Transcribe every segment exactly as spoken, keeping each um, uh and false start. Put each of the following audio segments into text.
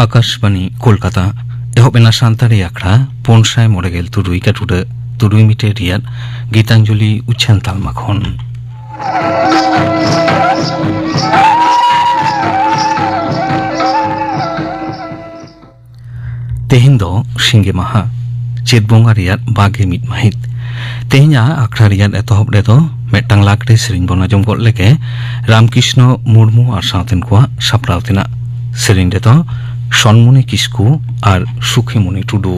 ᱟᱠᱟᱥᱵᱟᱱᱤ ᱠᱳᱞᱠᱟᱛᱟ᱾ ᱮᱦᱚᱵ ᱮᱱᱟ ᱥᱟᱱᱛᱟᱲᱤ ᱟᱠᱷᱲᱟ ᱯᱩᱱ ᱥᱟᱭ ᱢᱚᱬᱮ ᱜᱮᱞ ᱛᱩᱨᱩᱭ ᱠᱟᱴᱩᱰᱟᱹ ᱛᱩᱨᱩᱭ ᱢᱤᱴᱟᱨ ᱨᱮᱭᱟᱜ ᱜᱤᱛᱟᱧᱡᱚᱞᱤ ᱩᱪᱷᱟᱹᱱ ᱛᱟᱞᱢᱟ ᱠᱷᱚᱱ᱾ ᱛᱮᱦᱮᱧ ᱫᱚ ᱥᱤᱸᱜᱮ ᱢᱟᱦᱟ, ᱪᱟᱹᱛ ᱵᱚᱸᱜᱟ ᱨᱮᱭᱟᱜ ᱵᱟᱜᱮ ᱢᱤᱫ ᱢᱟᱹᱦᱤᱛ᱾ ᱛᱮᱦᱮᱧᱟᱜ ᱟᱠᱷᱲᱟ ᱨᱮᱭᱟᱜ ᱮᱛᱚᱦᱚᱵ ᱨᱮᱫᱚ ᱢᱤᱫᱴᱟᱝ ᱞᱟᱜᱽᱲᱮ ᱥᱮᱨᱮᱧ ᱵᱚᱱ ᱟᱸᱡᱚᱢ ᱜᱚᱫ ᱞᱮᱜᱮ, ᱨᱟᱢᱠᱨᱤᱥᱱᱚ ᱢᱩᱨᱢᱩ ᱟᱨ ᱥᱟᱶᱛᱮᱱ ᱠᱚᱣᱟᱜ ᱥᱟᱯᱲᱟᱣ ᱛᱮᱱᱟᱜ᱾ ᱥᱮᱨᱮᱧ ᱨᱮᱫᱚ ᱥᱚᱱᱢᱩᱱᱤ ᱠᱤᱥᱠᱩ ᱟᱨ ᱥᱩᱠᱷᱤᱢᱩᱱᱤ ᱴᱩᱰᱩ᱾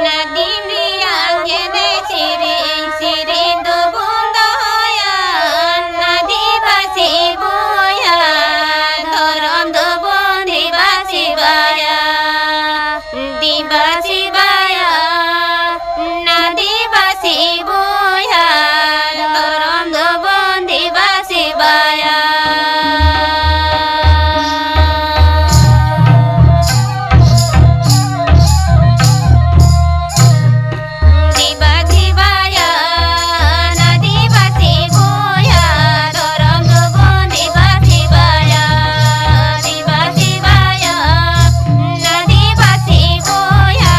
ᱱᱟᱫᱤᱢ ᱨᱮᱭᱟᱜ ᱮᱱᱮᱡ ᱥᱮᱨᱮᱧ, ᱥᱮᱨᱮᱧ ᱫᱚᱵᱚᱱ ᱫᱚᱦᱚᱭᱟ᱾ ᱟᱹᱫᱤᱵᱟᱹᱥᱤ ᱵᱚᱭᱦᱟ, ᱫᱷᱚᱨᱚᱢ ᱫᱚᱵᱚᱱ ᱫᱮᱵᱟ ᱥᱮᱵᱟᱭᱟ᱾ ᱫᱮᱵᱟ ᱥᱮᱵᱟᱭᱟ, ᱟᱹᱫᱤᱵᱟᱹᱥᱤ ᱵᱚᱭᱦᱟ, ᱫᱷᱚᱨᱚᱢ ᱫᱚᱵᱚᱱ ᱫᱮᱵᱟ ᱥᱮᱵᱟᱭᱟ᱾ ᱫᱮᱵᱟ ᱥᱮᱵᱟᱭᱟ, ᱟᱹᱫᱤᱵᱟᱹᱥᱤ ᱵᱚᱭᱦᱟ, ᱫᱷᱚᱨᱚᱢ ᱫᱚᱵᱚᱱ ᱫᱮᱵᱟ ᱥᱮᱵᱟᱭᱟ᱾ ᱫᱮᱵᱟ ᱥᱮᱵᱟᱭᱟ, ᱟᱹᱫᱤᱵᱟᱹᱥᱤ ᱵᱚᱭᱦᱟ,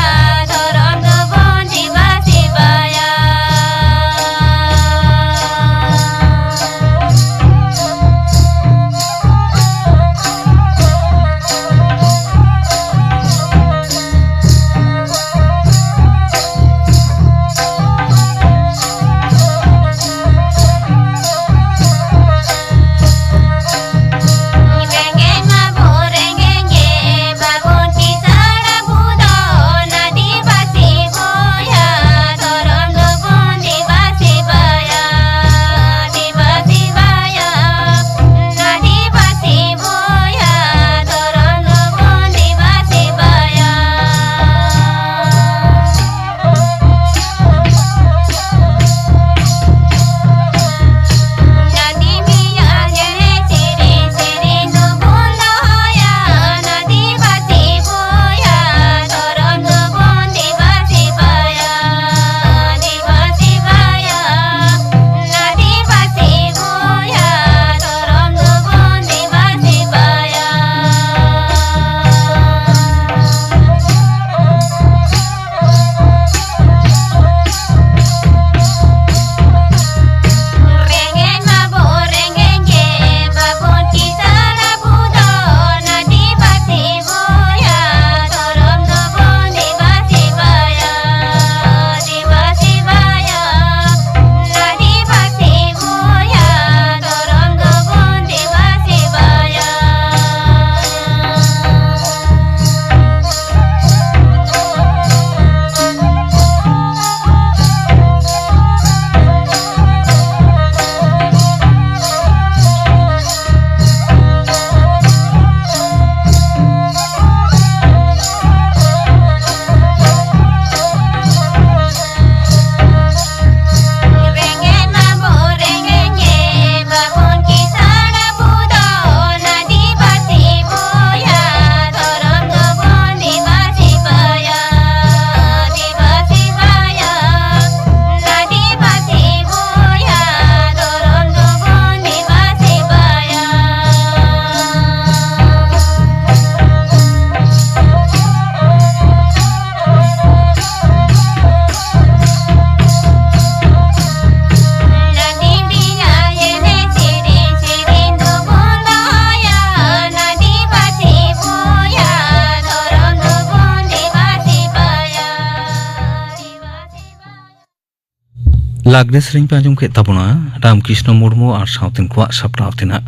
ᱞᱟᱜᱽᱲᱮ ᱥᱮᱨᱮᱧ ᱯᱮ ᱟᱸᱡᱚᱢ ᱠᱮᱫ ᱛᱟᱵᱚᱱᱟ ᱨᱟᱢᱠᱨᱤᱥᱱᱚ ᱢᱩᱨᱢᱩ ᱟᱨ ᱥᱟᱶᱛᱮᱱ ᱠᱚᱣᱟᱜ ᱥᱟᱯᱲᱟᱣ ᱛᱮᱱᱟᱜ᱾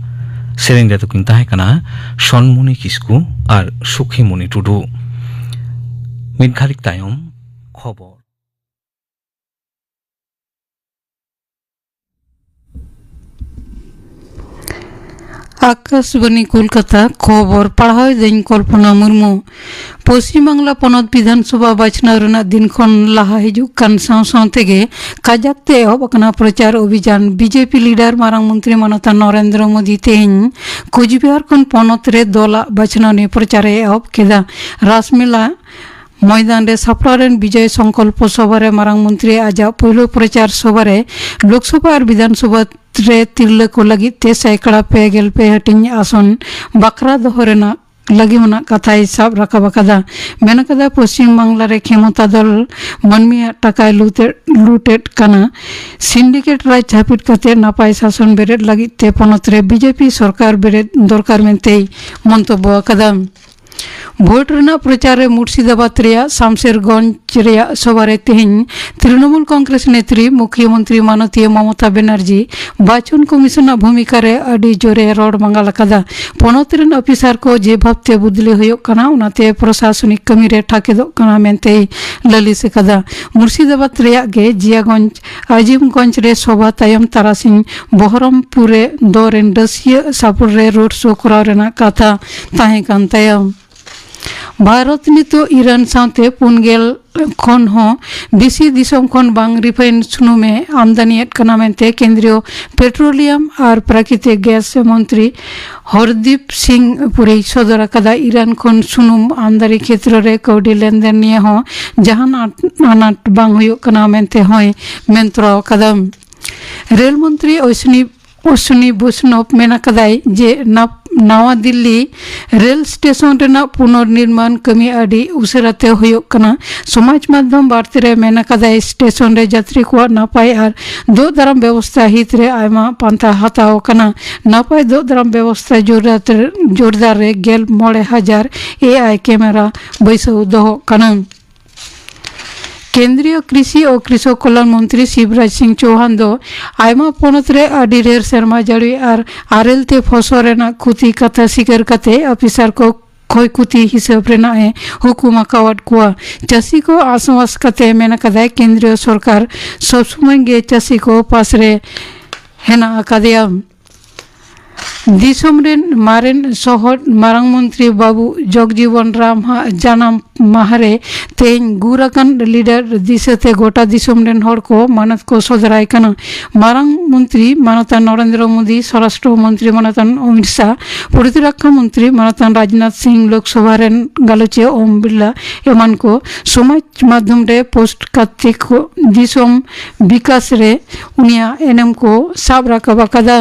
ᱥᱮᱨᱮᱧ ᱨᱮᱫᱚ ᱠᱤᱱ ᱛᱟᱦᱮᱸ ᱠᱟᱱᱟ ᱥᱚᱱᱢᱩᱱᱤ ᱠᱤᱥᱠᱩ ᱟᱨ ᱥᱩᱠᱷᱤᱢᱩᱱᱤ ᱴᱩᱰᱩ᱾ ᱢᱤᱫ ᱜᱷᱟᱹᱲᱤᱠ ᱛᱟᱭᱚᱢ ᱠᱷᱚᱵᱚᱨ᱾ ᱟᱠᱟᱥᱵᱟᱱᱤ ᱠᱳᱞᱠᱟᱛᱟ, ᱠᱷᱚᱵᱚᱨ ᱯᱟᱲᱦᱟᱣ ᱮᱫᱟᱹᱧ ᱠᱚᱞᱯᱚᱱᱟ ᱢᱩᱨᱢᱩ᱾ ᱯᱚᱥᱪᱤᱢ ᱵᱟᱝᱞᱟ ᱯᱚᱱᱚᱛ ᱵᱤᱫᱷᱟᱱ ᱥᱚᱵᱷᱟ ᱵᱟᱪᱷᱱᱟᱣ ᱨᱮᱱᱟᱜ ᱫᱤᱱ ᱠᱷᱚᱱ ᱞᱟᱦᱟ ᱦᱤᱡᱩᱜ ᱠᱟᱱ ᱥᱟᱶ ᱥᱟᱶ ᱛᱮᱜᱮ ᱠᱟᱡᱟᱠ ᱛᱮ ᱮᱦᱚᱵ ᱟᱠᱟᱱᱟ ᱯᱨᱚᱪᱟᱨ ᱚᱵᱷᱤᱡᱟᱱ᱾ ᱵᱤᱡᱮᱯᱤ ᱞᱤᱰᱟᱨ ᱢᱟᱨᱟᱝ ᱢᱚᱱᱛᱨᱤ ᱢᱟᱱᱚᱛᱟᱱ ᱱᱚᱨᱮᱱᱫᱨᱚ ᱢᱳᱫᱤ ᱛᱮᱦᱮᱧ ᱠᱳᱪᱵᱤᱦᱟᱨ ᱠᱷᱚᱱ ᱯᱚᱱᱚᱛ ᱨᱮ ᱫᱚᱞᱟᱜ ᱵᱟᱪᱷᱱᱟᱣ ᱱᱤᱭᱮ ᱯᱨᱚᱪᱟᱨ ᱮ ᱮᱦᱚᱵ ᱠᱮᱫᱟ᱾ ᱨᱟᱥᱢᱮᱞᱟ ᱢᱚᱭᱫᱟᱱ ᱨᱮ ᱥᱟᱯᱲᱟᱣ ᱞᱮᱱ ᱵᱤᱡᱚᱭ ᱥᱚᱝᱠᱚᱞᱯᱚ ᱥᱚᱵᱷᱟ ᱨᱮ ᱢᱟᱨᱟᱝ ᱢᱚᱱᱛᱨᱤ ᱟᱡᱟᱜ ᱯᱳᱭᱞᱳ ᱯᱨᱚᱪᱟᱨ ᱥᱚᱵᱷᱟ ᱨᱮ ᱞᱳᱠᱥᱚᱵᱷᱟ ᱟᱨ ᱵᱤᱫᱷᱟᱱ ᱥᱚᱵᱷᱟ ᱨᱮ ᱛᱤᱨᱞᱟᱹ ᱠᱚ ᱞᱟᱹᱜᱤᱫ ᱛᱮ ᱥᱮᱠᱲᱟ ᱯᱮ ᱜᱮᱞ ᱯᱮ ᱦᱟᱹᱴᱤᱧ ᱟᱥᱚᱱ ᱵᱟᱠᱷᱨᱟ ᱫᱚᱦᱚ ᱨᱮᱱᱟᱜ ᱞᱟᱹᱜᱤᱫ ᱢᱮᱱᱟᱜ ᱠᱟᱛᱷᱟᱭ ᱥᱟᱵ ᱨᱟᱠᱟᱵ ᱟᱠᱟᱫᱟ᱾ ᱢᱮᱱ ᱟᱠᱟᱫᱟ, ᱯᱚᱥᱪᱤᱢ ᱵᱟᱝᱞᱟ ᱨᱮ ᱠᱷᱮᱢᱚᱛᱟ ᱫᱚᱞ ᱢᱟᱹᱱᱢᱤᱭᱟᱜ ᱴᱟᱠᱟᱭ ᱞᱩᱴᱮᱫ, ᱞᱩᱴᱮᱫ ᱠᱟᱱᱟ᱾ ᱥᱤᱱᱰᱤᱠᱮᱴ ᱨᱟᱡᱽ ᱦᱟᱹᱯᱤᱫ ᱠᱟᱛᱮ ᱱᱟᱯᱟᱭ ᱥᱟᱥᱚᱱ ᱵᱮᱨᱮᱫ ᱞᱟᱹᱜᱤᱫ ᱛᱮ ᱯᱚᱱᱚᱛ ᱨᱮ ᱵᱤᱡᱮᱯᱤ ᱥᱚᱨᱠᱟᱨ ᱵᱮᱨᱮᱫ ᱫᱚᱨᱠᱟᱨ ᱢᱮᱱᱛᱮᱭ ᱢᱚᱱᱛᱚᱵᱵᱚ ᱟᱠᱟᱫᱟ᱾ ᱵᱷᱳᱴ ᱨᱮᱱᱟᱜ ᱯᱨᱚᱪᱟᱨ ᱨᱮ ᱢᱩᱨᱥᱤᱫᱟᱵᱟᱫᱽ ᱨᱮᱭᱟᱜ ᱥᱟᱢᱥᱮᱨᱜᱚᱸᱡᱽ ᱨᱮᱭᱟᱜ ᱥᱚᱵᱷᱟ ᱨᱮ ᱛᱮᱦᱮᱧ ᱛᱨᱤᱱᱚᱢᱩᱞ ᱠᱚᱝᱜᱨᱮᱥ ᱱᱮᱛᱨᱤ ᱢᱩᱠᱷᱭᱚᱢᱚᱱᱛᱨᱤ ᱢᱟᱱᱚᱛᱤᱭᱟᱹ ᱢᱚᱢᱚᱛᱟ ᱵᱮᱱᱟᱨᱡᱤ ᱵᱟᱪᱚᱱ ᱠᱚᱢᱤᱥᱚᱱᱟᱜ ᱵᱷᱩᱢᱤᱠᱟ ᱨᱮ ᱟᱹᱰᱤ ᱡᱳᱨᱮ ᱨᱚᱲ ᱢᱟᱸᱜᱟᱞ ᱟᱠᱟᱫᱟ᱾ ᱯᱚᱱᱚᱛ ᱨᱮᱱ ᱚᱯᱷᱤᱥᱟᱨ ᱠᱚ ᱡᱮ ᱵᱷᱟᱵᱽᱛᱮ ᱵᱚᱫᱞᱤ ᱦᱩᱭᱩᱜ ᱠᱟᱱᱟ, ᱚᱱᱟᱛᱮ ᱯᱨᱚᱥᱟᱥᱚᱱᱤᱠ ᱠᱟᱹᱢᱤ ᱨᱮ ᱴᱷᱟᱠᱮᱫᱚᱜ ᱠᱟᱱᱟ ᱢᱮᱱᱛᱮᱭ ᱞᱟᱹᱞᱤᱥ ᱟᱠᱟᱫᱟ᱾ ᱢᱩᱨᱥᱤᱫᱟᱵᱟᱫᱽ ᱨᱮᱭᱟᱜ ᱜᱮ ᱡᱤᱭᱟᱜᱚᱸᱡᱽ ᱟᱡᱤᱢᱜᱚᱸᱡᱽ ᱨᱮ ᱥᱚᱵᱷᱟ ᱛᱟᱭᱚᱢ ᱛᱟᱨᱟᱥᱤᱧ ᱵᱚᱦᱚᱨᱚᱢᱯᱩᱨ ᱨᱮ ᱫᱚ ᱨᱮᱱ ᱰᱟᱹᱥᱤᱭᱟᱹ ᱥᱟᱯᱩᱨ ᱨᱮ ᱨᱳᱰ ᱥᱳ ᱠᱚᱨᱟᱣ ᱨᱮᱱᱟᱜ ᱠᱟᱛᱷᱟ ᱛᱟᱦᱮᱸ ᱠᱟᱱ ᱛᱟᱭᱟ᱾ ᱵᱷᱟᱨᱚᱛ ᱱᱤᱛᱚᱜ ᱤᱨᱟᱱ ᱥᱟᱶᱛᱮ ᱯᱩᱱ ᱜᱮᱞ ᱠᱷᱚᱱ ᱦᱚᱸ ᱵᱮᱥᱤ ᱫᱤᱥᱚᱢ ᱠᱷᱚᱱ ᱵᱟᱝ ᱨᱤᱯᱷᱟᱭᱤᱱᱰ ᱥᱩᱱᱩᱢ ᱮ ᱟᱢᱫᱟᱱᱤᱭᱮᱫ ᱠᱟᱱᱟ ᱢᱮᱱᱛᱮ ᱠᱮᱱᱫᱨᱤᱭᱚ ᱯᱮᱴᱨᱳᱞᱤᱭᱟᱢ ᱟᱨ ᱯᱨᱟᱠᱨᱤᱛᱤᱠ ᱜᱮᱥ ᱢᱚᱱᱛᱨᱤ ᱦᱚᱨᱫᱤᱯ ᱥᱤᱝ ᱯᱩᱨᱤᱭ ᱥᱚᱫᱚᱨ ᱟᱠᱟᱫᱟ᱾ ᱤᱨᱟᱱ ᱠᱷᱚᱱ ᱥᱩᱱᱩᱢ ᱟᱢᱫᱟᱱᱤ ᱠᱷᱮᱛᱨᱚ ᱨᱮ ᱠᱟᱹᱣᱰᱤ ᱞᱮᱱᱫᱮᱱ ᱱᱤᱭᱮ ᱦᱚᱸ ᱡᱟᱦᱟᱱ ᱟᱱᱟᱴ ᱵᱟᱝ ᱦᱩᱭᱩᱜ ᱠᱟᱱᱟ ᱢᱮᱱᱛᱮ ᱦᱚᱸᱭ ᱢᱮᱱ ᱛᱚᱨᱟᱣ ᱟᱠᱟᱫᱟ᱾ ᱨᱮᱞ ᱢᱚᱱᱛᱨᱤ ᱚᱥᱱᱤ ᱚᱥᱱᱤ ᱵᱳᱥᱱᱚᱵ ᱢᱮᱱ ᱟᱠᱟᱫᱟᱭ ᱡᱮ ᱱᱟᱯ-, ᱱᱟᱣᱟ ᱫᱤᱞᱞᱤ ᱨᱮᱞ ᱥᱴᱮᱥᱚᱱ ᱨᱮᱱᱟᱜ ᱯᱩᱱᱚᱨᱱᱤᱨᱢᱟᱱ ᱠᱟᱹᱢᱤ ᱟᱹᱰᱤ ᱩᱥᱟᱹᱨᱟ ᱛᱮ ᱦᱩᱭᱩᱜ ᱠᱟᱱᱟ᱾ ᱥᱚᱢᱟᱡᱽ ᱢᱟᱫᱽᱫᱷᱚᱢ ᱵᱟᱨᱛᱮ ᱨᱮ ᱢᱮᱱ ᱟᱠᱟᱫᱟᱭ, ᱥᱴᱮᱥᱚᱱ ᱨᱮ ᱡᱟᱛᱨᱤ ᱠᱚᱣᱟᱜ ᱱᱟᱯᱟᱭ ᱟᱨ ᱫᱳᱜ ᱫᱟᱨᱟᱢ ᱵᱮᱵᱚᱥᱛᱷᱟ ᱦᱤᱛ ᱨᱮ ᱟᱭᱢᱟ ᱯᱟᱱᱛᱷᱟ ᱦᱟᱛᱟᱣ ᱟᱠᱟᱱᱟ᱾ ᱱᱟᱯᱟᱭ ᱫᱳᱜ ᱫᱟᱨᱟᱢ ᱵᱮᱵᱚᱥᱛᱷᱟ ᱡᱳᱨᱫᱟᱨ ᱛᱮ, ᱡᱳᱨᱫᱟᱨ ᱨᱮ ᱜᱮᱞ ᱢᱚᱬᱮ ᱦᱟᱡᱟᱨ ᱮ ᱟᱭ ᱠᱮᱢᱮᱨᱟ ᱵᱟᱹᱭᱥᱟᱹᱣ ᱫᱚᱦᱚ ᱠᱟᱱᱟ᱾ ᱠᱮᱱᱫᱨᱤᱭᱚ ᱠᱨᱤᱥᱤ ᱚ ᱠᱨᱤᱥᱚᱠ ᱠᱚᱞᱭᱟᱱ ᱢᱚᱱᱛᱨᱤ ᱥᱤᱵᱨᱟᱡᱽ ᱥᱤᱝ ᱪᱳᱣᱦᱟᱱ ᱫᱚ ᱟᱭᱢᱟ ᱯᱚᱱᱚᱛ ᱨᱮ ᱟᱹᱰᱤ ᱰᱷᱮᱨ ᱥᱮᱨᱢᱟ ᱡᱟᱹᱲᱤ ᱟᱨ ᱟᱨᱮᱞ ᱛᱮ ᱯᱷᱚᱥᱚᱞ ᱨᱮᱱᱟᱜ ᱠᱷᱩᱛᱤ ᱠᱟᱛᱷᱟ ᱥᱤᱠᱟᱹᱨ ᱠᱟᱛᱮ ᱚᱯᱷᱤᱥᱟᱨ ᱠᱚ ᱠᱷᱚᱭ ᱠᱷᱩᱛᱤ ᱦᱤᱥᱟᱹᱵ ᱨᱮᱱᱟᱜ ᱮ ᱦᱩᱠᱩᱢ ᱟᱠᱟᱣᱟᱫ ᱠᱚᱣᱟ᱾ ᱪᱟᱹᱥᱤ ᱠᱚ ᱟᱥᱣᱟᱥ ᱠᱟᱛᱮ ᱢᱮᱱ ᱟᱠᱟᱫᱟᱭ, ᱠᱮᱱᱫᱨᱤᱭᱚ ᱥᱚᱨᱠᱟᱨ ᱥᱚᱵ ᱥᱚᱢᱚᱭ ᱜᱮ ᱪᱟᱹᱥᱤ ᱠᱚ ᱯᱟᱥ ᱨᱮ ᱦᱮᱱᱟᱜ ᱟᱠᱟᱫᱮᱭᱟ᱾ ᱫᱤᱥᱚᱢ ᱨᱮᱱ ᱢᱟᱨᱮᱱ ᱥᱚᱦᱚᱫ ᱢᱟᱨᱟᱝ ᱢᱚᱱᱛᱨᱤ ᱵᱟᱵᱩ ᱡᱚᱜᱽᱡᱤᱵᱚᱱ ᱨᱟᱢ ᱦᱟᱜ ᱡᱟᱱᱟᱢ ᱢᱟᱦᱟ ᱨᱮ ᱛᱮᱦᱮᱧ ᱜᱩᱨ ᱟᱠᱟᱱ ᱞᱤᱰᱟᱨ ᱫᱤᱥᱟᱹᱛᱮ ᱜᱚᱴᱟ ᱫᱤᱥᱚᱢ ᱨᱮᱱ ᱦᱚᱲ ᱠᱚ ᱢᱟᱱᱚᱛ ᱠᱚ ᱥᱚᱫᱚᱨᱟᱭ ᱠᱟᱱᱟ᱾ ᱢᱟᱨᱟᱝ ᱢᱚᱱᱛᱨᱤ ᱢᱟᱱᱚᱛᱟᱱ ᱱᱚᱨᱮᱱᱫᱨᱚ ᱢᱳᱫᱤ, ᱥᱚᱨᱟᱥᱴᱨᱚ ᱢᱚᱱᱛᱨᱤ ᱢᱟᱱᱚᱛᱟᱱ ᱚᱢᱤᱛ ᱥᱟᱦ, ᱯᱨᱚᱛᱤᱨᱚᱠᱠᱷᱟ ᱢᱚᱱᱛᱨᱤ ᱢᱟᱱᱚᱛᱟᱱ ᱨᱟᱡᱽᱱᱟᱛᱷ ᱥᱤᱝ, ᱞᱳᱠᱥᱚᱵᱷᱟ ᱨᱮᱱ ᱜᱟᱞᱚᱪᱤᱭᱟᱹ ᱳᱢ ᱵᱤᱨᱞᱟ ᱮᱢᱟᱱ ᱠᱚ ᱥᱚᱢᱟᱡᱽ ᱢᱟᱫᱽᱫᱷᱚᱢ ᱨᱮ ᱯᱳᱥᱴ ᱠᱟᱛᱮ ᱠᱚ ᱫᱤᱥᱚᱢ ᱵᱤᱠᱟᱥ ᱨᱮ ᱩᱱᱤᱭᱟᱜ ᱮᱱᱮᱢ ᱠᱚ ᱥᱟᱵ ᱨᱟᱠᱟᱵ ᱟᱠᱟᱫᱟ᱾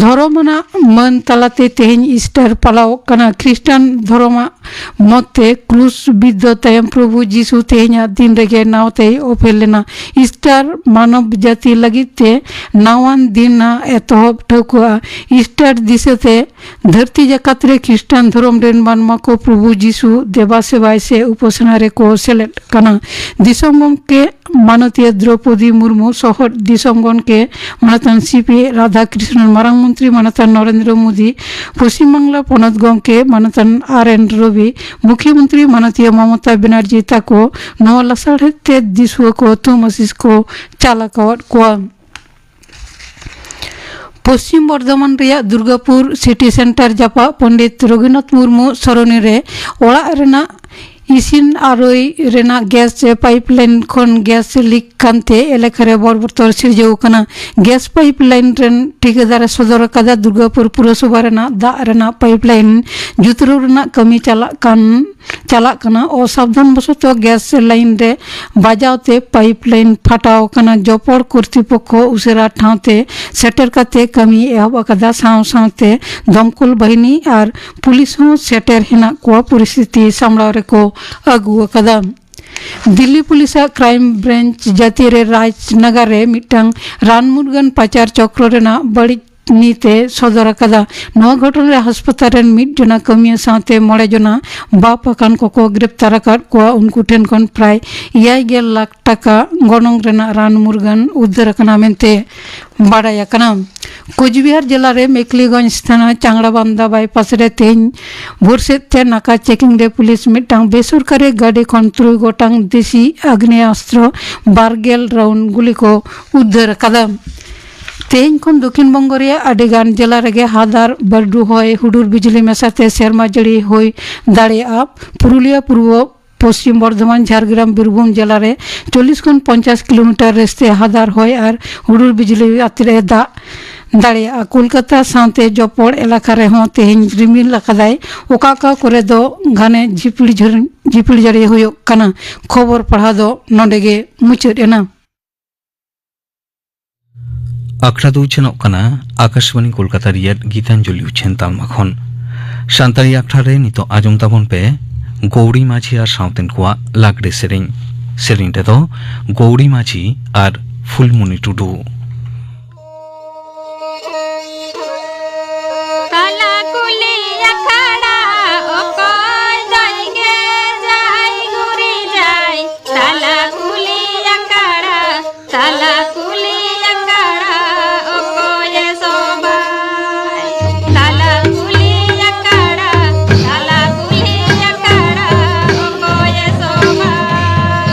ᱫᱷᱚᱨᱚᱢ ᱟᱱᱟᱜ ᱢᱟᱹᱱ ᱛᱟᱞᱟᱛᱮ ᱛᱮᱦᱮᱧ ᱤᱥᱴᱟᱨ ᱯᱟᱞᱟᱣᱚᱜ ᱠᱟᱱᱟ᱾ ᱠᱷᱨᱤᱥᱴᱟᱱ ᱫᱷᱚᱨᱚᱢᱟᱜ ᱢᱚᱛ ᱛᱮ ᱠᱨᱩᱥ ᱵᱤᱫᱽᱫᱚ ᱛᱟᱭᱚᱢ ᱯᱨᱚᱵᱷᱩ ᱡᱤᱥᱩ ᱛᱮᱦᱮᱧᱟᱜ ᱫᱤᱱ ᱨᱮᱜᱮ ᱱᱟᱣᱟᱛᱮᱭ ᱚᱯᱮᱞ ᱞᱮᱱᱟ᱾ ᱤᱥᱴᱟᱨ ᱢᱟᱱᱚᱵ ᱡᱟᱹᱛᱤ ᱞᱟᱹᱜᱤᱫ ᱛᱮ ᱱᱟᱣᱟᱱ ᱫᱤᱱ ᱟᱜ ᱮᱛᱚᱦᱚᱵ ᱴᱷᱟᱹᱣᱠᱟᱹᱜᱼᱟ᱾ ᱤᱥᱴᱟᱨ ᱫᱤᱥᱟᱹᱛᱮ ᱫᱷᱟᱹᱨᱛᱤ ᱡᱟᱠᱟᱛ ᱨᱮ ᱠᱷᱨᱤᱥᱴᱟᱱ ᱫᱷᱚᱨᱚᱢ ᱨᱮᱱ ᱢᱟᱱᱣᱟ ᱠᱚ ᱯᱨᱚᱵᱷᱩ ᱡᱤᱥᱩ ᱫᱮᱵᱟ ᱥᱮᱵᱟᱭ ᱥᱮ ᱩᱯᱟᱥᱱᱟ ᱨᱮᱠᱚ ᱥᱮᱞᱮᱫ ᱠᱟᱱᱟ᱾ ᱫᱤᱥᱚᱢ ᱜᱚᱢᱠᱮ ᱢᱟᱱᱚᱛᱤᱭᱟᱹ ᱫᱨᱚᱯᱚᱫᱤ ᱢᱩᱨᱢᱩ, ᱥᱚᱦᱚᱫ ᱫᱤᱥᱚᱢ ᱜᱚᱢᱠᱮ ᱢᱟᱱᱚᱛᱟᱱ ᱥᱤ ᱯᱤ ᱨᱟᱫᱷᱟᱠᱨᱤᱥᱱᱚᱱ, ᱢᱟᱨᱟᱝ ᱢᱚᱱᱛᱨᱤ ᱢᱟᱱᱚᱛᱟᱱ ᱱᱚᱨᱮᱱᱫᱨᱚ ᱢᱳᱫᱤ, ᱯᱚᱥᱪᱤᱢ ᱵᱟᱝᱞᱟ ᱯᱚᱱᱚᱛ ᱜᱚᱢᱠᱮ ᱢᱟᱱᱚᱛᱟᱱ ᱟᱨ ᱮᱱ ᱨᱚᱵᱤ, ᱢᱩᱠᱷᱭᱚ ᱢᱚᱱᱛᱨᱤ ᱢᱟᱱᱚᱛᱤᱭᱟᱹ ᱢᱚᱢᱚᱛᱟ ᱵᱮᱱᱟᱨᱡᱤ ᱛᱟᱠᱚ ᱱᱚᱣᱟ ᱞᱟᱥᱟᱲᱦᱮᱫ ᱛᱮ ᱫᱤᱥᱩᱣᱟᱹ ᱠᱚ ᱛᱷᱩᱢ ᱟᱥᱤᱥ ᱠᱚ ᱪᱟᱞ ᱟᱠᱟᱣᱟᱫ ᱠᱚᱣᱟ᱾ ᱯᱚᱥᱪᱤᱢ ᱵᱚᱨᱫᱷᱚᱢᱟᱱ ᱨᱮᱭᱟᱜ ᱫᱩᱨᱜᱟᱯᱩᱨ ᱥᱤᱴᱤ ᱥᱮᱱᱴᱟᱨ ᱡᱟᱯᱟᱜ ᱯᱚᱱᱰᱤᱛ ᱨᱚᱜᱷᱩᱱᱟᱛᱷ ᱢᱩᱨᱢᱩ ᱥᱚᱨᱚᱱᱤ ᱨᱮ ᱚᱲᱟᱜ ᱨᱮᱱᱟᱜ ᱤᱥᱤᱱ ᱟᱨᱚᱭ ᱨᱮᱱᱟᱜ ᱜᱮᱥ ᱯᱟᱭᱤᱯ ᱞᱟᱭᱤᱱ ᱠᱷᱚᱱ ᱜᱮᱥ ᱞᱤᱠ ᱠᱟᱱᱛᱮ ᱮᱞᱟᱠᱟ ᱨᱮ ᱵᱚᱨᱵᱚᱨᱛᱚᱨ ᱥᱤᱨᱡᱟᱹᱣ ᱟᱠᱟᱱᱟ᱾ ᱜᱮᱥ ᱯᱟᱭᱤᱯ ᱞᱟᱭᱤᱱ ᱨᱮᱱ ᱴᱷᱤᱠᱟᱹᱫᱟᱨ ᱮ ᱥᱚᱫᱚᱨ ᱟᱠᱟᱫᱟ, ᱫᱩᱨᱜᱟᱯᱩᱨ ᱯᱩᱨᱚᱥᱚᱵᱷᱟ ᱨᱮᱱᱟᱜ ᱫᱟᱜ ᱨᱮᱱᱟᱜ ᱯᱟᱭᱤᱯ ᱞᱟᱭᱤᱱ ᱡᱩᱛᱨᱟᱹᱣ ᱨᱮᱱᱟᱜ ᱠᱟᱹᱢᱤ ᱪᱟᱞᱟᱜ ᱠᱟᱱ ᱪᱟᱞᱟᱜ ᱠᱟᱱᱟ᱾ ᱚᱥᱟᱵᱫᱷᱟᱱ ᱵᱚᱥᱚᱛᱚ ᱜᱮᱥ ᱞᱟᱭᱤᱱ ᱨᱮ ᱵᱟᱡᱟᱣ ᱛᱮ ᱯᱟᱭᱤᱯ ᱞᱟᱭᱤᱱ ᱯᱷᱟᱴᱟᱣ ᱟᱠᱟᱱᱟ᱾ ᱡᱚᱯᱚᱲ ᱠᱚᱨᱛᱨᱤᱯᱚᱠᱠᱷᱚ ᱩᱥᱟᱹᱨᱟ ᱴᱷᱟᱶ ᱛᱮ ᱥᱮᱴᱮᱨ ᱠᱟᱛᱮ ᱠᱟᱹᱢᱤ ᱮᱦᱚᱵ ᱟᱠᱟᱫᱟ᱾ ᱥᱟᱶ ᱥᱟᱶᱛᱮ ᱫᱚᱢᱠᱚᱞ ᱵᱟᱦᱤᱱᱤ ᱟᱨ ᱯᱩᱞᱤᱥ ᱦᱚᱸ ᱥᱮᱴᱮᱨ ᱦᱮᱱᱟᱜ ᱠᱚᱣᱟ, ᱯᱚᱨᱤᱥᱛᱷᱤᱛᱤ ᱥᱟᱢᱲᱟᱣ ᱨᱮᱠᱚ ᱟᱹᱜᱩ ᱟᱠᱟᱫᱟ᱾ ᱫᱤᱞᱞᱤ ᱯᱩᱞᱤᱥᱟᱜ ᱠᱨᱟᱭᱤᱢ ᱵᱨᱟᱧᱪ ᱡᱟᱹᱛᱤᱭᱟᱹᱨᱤ ᱨᱟᱡᱽᱱᱟᱜᱟᱨ ᱨᱮ ᱢᱤᱫᱴᱟᱝ ᱨᱟᱱ ᱢᱩᱨᱜᱟᱹᱱ ᱯᱟᱪᱟᱨ ᱪᱚᱠᱨᱚ ᱨᱮᱱᱟᱜ ᱵᱟᱹᱲᱤᱡ ᱱᱤᱛ ᱮ ᱥᱚᱫᱚᱨ ᱟᱠᱟᱫᱟ᱾ ᱱᱚᱣᱟ ᱜᱷᱚᱴᱚᱱᱟ ᱨᱮ ᱦᱟᱥᱯᱟᱛᱟᱞ ᱨᱮᱱ ᱢᱤᱫ ᱡᱚᱱᱟ ᱠᱟᱹᱢᱤᱭᱟᱹ ᱥᱟᱶᱛᱮ ᱢᱚᱬᱮ ᱡᱚᱱᱟ ᱵᱟᱯ ᱟᱠᱟᱱ ᱠᱚᱠᱚ ᱜᱨᱮᱯᱛᱟᱨ ᱟᱠᱟᱫ ᱠᱚᱣᱟ᱾ ᱩᱱᱠᱩ ᱴᱷᱮᱱ ᱠᱷᱚᱱ ᱯᱨᱟᱭ ᱮᱭᱟᱭ ᱜᱮᱞ ᱞᱟᱠᱷ ᱴᱟᱠᱟ ᱜᱚᱱᱚᱝ ᱨᱮᱱᱟᱜ ᱨᱟᱱ ᱢᱩᱨᱜᱟᱹᱱ ᱩᱫᱽᱫᱷᱟᱹᱨ ᱟᱠᱟᱱᱟ ᱢᱮᱱᱛᱮ ᱵᱟᱰᱟᱭ ᱟᱠᱟᱱᱟ᱾ ᱠᱳᱪᱵᱤᱦᱟᱨ ᱡᱮᱞᱟ ᱨᱮ ᱢᱮᱠᱞᱤᱜᱚᱸᱡᱽ ᱛᱷᱟᱱᱟ ᱪᱟᱝᱲᱟᱵᱟᱱᱫᱟ ᱵᱟᱭᱯᱟᱥ ᱨᱮ ᱛᱮᱦᱮᱧ ᱵᱷᱳᱨ ᱥᱮᱫ ᱛᱮ ᱱᱟᱠᱟ ᱪᱮᱠᱤᱝ ᱨᱮ ᱯᱩᱞᱤᱥ ᱢᱤᱫᱴᱟᱝ ᱵᱮᱥᱚᱨᱠᱟᱨᱤ ᱜᱟᱹᱰᱤ ᱠᱷᱚᱱ ᱛᱩᱨᱩᱭ ᱜᱚᱴᱟᱝ ᱫᱮᱥᱤ ᱟᱜᱽᱱᱮᱭᱟᱥᱛᱨᱚ, ᱵᱟᱨ ᱜᱮᱞ ᱨᱟᱣᱩᱱᱰ ᱜᱩᱞᱤ ᱠᱚ ᱩᱫᱽᱫᱷᱟᱹᱨ ᱟᱠᱟᱫᱟ᱾ ᱛᱮᱦᱮᱧ ᱠᱷᱚᱱ ᱫᱚᱠᱷᱤᱱ ᱵᱚᱝᱜᱚ ᱨᱮᱭᱟᱜ ᱟᱹᱰᱤ ᱜᱟᱱ ᱡᱮᱞᱟ ᱨᱮᱜᱮ ᱦᱟᱫᱟᱨ ᱵᱟᱹᱨᱰᱩ ᱦᱚᱭ, ᱦᱩᱰᱩᱨ ᱵᱤᱡᱽᱞᱤ ᱢᱮᱥᱟᱛᱮ ᱥᱮᱨᱢᱟ ᱡᱟᱹᱲᱤ ᱦᱩᱭ ᱫᱟᱲᱮᱭᱟᱜᱼᱟ᱾ ᱯᱩᱨᱩᱞᱤᱭᱟᱹ, ᱯᱩᱨᱵᱚ ᱯᱚᱥᱪᱤᱢ ᱵᱚᱨᱫᱷᱚᱢᱟᱱ, ᱡᱷᱟᱲᱜᱨᱟᱢ, ᱵᱤᱨᱵᱷᱩᱢ ᱡᱮᱞᱟ ᱨᱮ ᱪᱚᱞᱞᱤᱥ ᱠᱷᱚᱱ ᱯᱚᱧᱪᱟᱥ ᱠᱤᱞᱳᱢᱤᱴᱟᱨ ᱨᱮᱥᱛᱮ ᱦᱟᱫᱟᱨ ᱦᱚᱭ ᱟᱨ ᱦᱩᱰᱩᱨ ᱵᱤᱡᱽᱞᱤ ᱟᱛᱮ ᱫᱟᱜ ᱫᱟᱲᱮᱭᱟᱜᱼᱟ᱾ ᱠᱳᱞᱠᱟᱛᱟ ᱥᱟᱶᱛᱮ ᱡᱚᱯᱚᱲ ᱮᱞᱟᱠᱟ ᱨᱮᱦᱚᱸ ᱛᱮᱦᱮᱧ ᱨᱤᱢᱤᱞ ᱟᱠᱟᱫᱟᱭ᱾ ᱚᱠᱟ ᱚᱠᱟ ᱠᱚᱨᱮ ᱫᱚ ᱜᱷᱟᱱᱮ ᱡᱷᱤᱯᱤᱲ ᱡᱷᱟᱹᱨ-, ᱡᱷᱤᱯᱤᱲ ᱡᱟᱹᱲᱤ ᱦᱩᱭᱩᱜ ᱠᱟᱱᱟ᱾ ᱠᱷᱚᱵᱚᱨ ᱯᱟᱲᱦᱟᱣ ᱫᱚ ᱱᱚᱰᱮ ᱜᱮ ᱢᱩᱪᱟᱹᱫ ᱮᱱᱟ᱾ ᱟᱠᱷᱲᱟ ᱫᱚ ᱩᱪᱷᱟᱹᱱᱚᱜ ᱠᱟᱱᱟ ᱟᱠᱟᱥᱵᱟᱱᱤ ᱠᱳᱞᱠᱟᱛᱟ ᱨᱮᱭᱟᱜ ᱜᱤᱛᱟᱧᱡᱚᱞᱤ ᱩᱪᱷᱟᱹᱱ ᱛᱟᱞᱢᱟ ᱠᱷᱚᱱ᱾ ᱥᱟᱱᱛᱟᱲᱤ ᱟᱠᱷᱲᱟ ᱨᱮ ᱱᱤᱛᱚᱜ ᱟᱸᱡᱚᱢ ᱛᱟᱵᱚᱱ ᱯᱮ ᱜᱳᱣᱲᱤ ᱢᱟᱹᱡᱷᱤ ᱟᱨ ᱥᱟᱶᱛᱮᱱ ᱠᱚᱣᱟᱜ ᱞᱟᱜᱽᱲᱮ ᱥᱮᱨᱮᱧ᱾ ᱥᱮᱨᱮᱧ ᱨᱮᱫᱚ ᱜᱳᱣᱲᱤ ᱢᱟᱹᱡᱷᱤ ᱟᱨ ᱯᱷᱩᱞᱢᱩᱱᱤ ᱴᱩᱰᱩ᱾ ᱛᱟᱞᱟ ᱠᱩᱞᱦᱤ ᱟᱠᱷᱲᱟ ᱚᱠᱚᱭ ᱫᱚᱭ ᱜᱮᱡᱟᱭ ᱜᱩᱨᱤᱡᱟᱭ? ᱛᱟᱞᱟ ᱠᱩᱞᱦᱤ ᱟᱠᱷᱲᱟ, ᱛᱟᱞᱟ ᱠᱩᱞᱦᱤ ᱟᱠᱷᱲᱟ ᱚᱠᱚᱭᱮ ᱥᱚᱵᱟᱭ? ᱛᱟᱞᱟ ᱠᱩᱞᱦᱤ ᱟᱠᱷᱲᱟ, ᱛᱟᱞᱟ ᱠᱩᱞᱦᱤ ᱟᱠᱷᱲᱟ ᱚᱠᱚᱭᱮ ᱥᱚᱵᱟᱭ?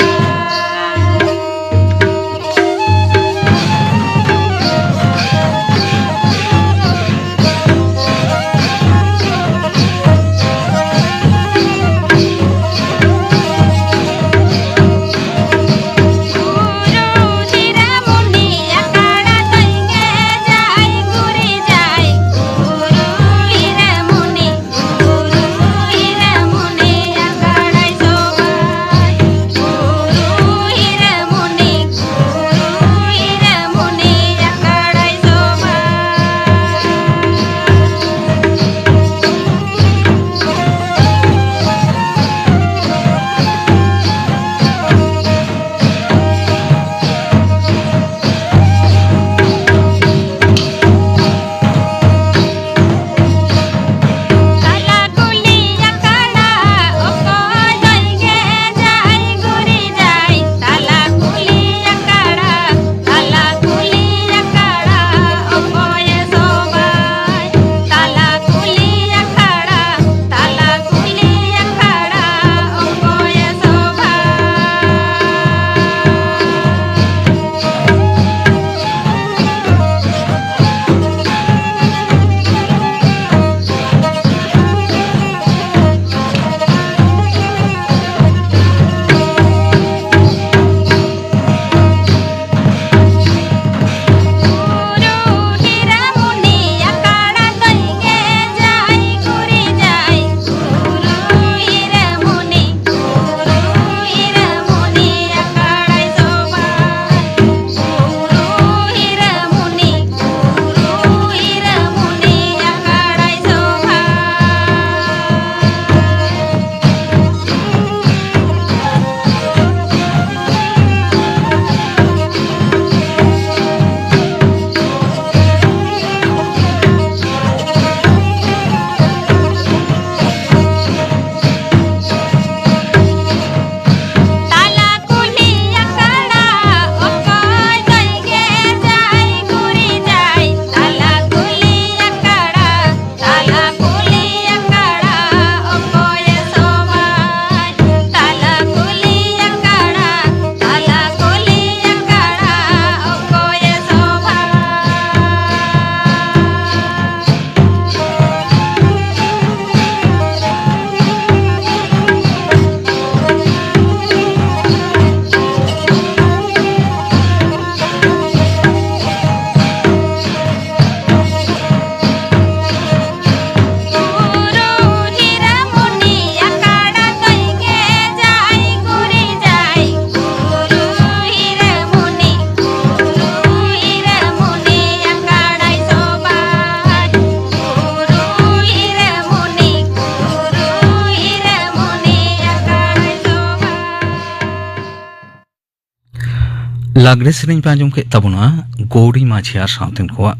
ᱞᱟᱜᱽᱲᱮ ᱥᱮᱨᱮᱧ ᱯᱮ ᱟᱸᱡᱚᱢ ᱠᱮᱫ ᱛᱟᱵᱚᱱᱟ ᱜᱳᱣᱨᱤ ᱢᱟᱹᱡᱷᱤ ᱟᱨ ᱥᱟᱶᱛᱮᱱ ᱠᱚᱣᱟᱜ᱾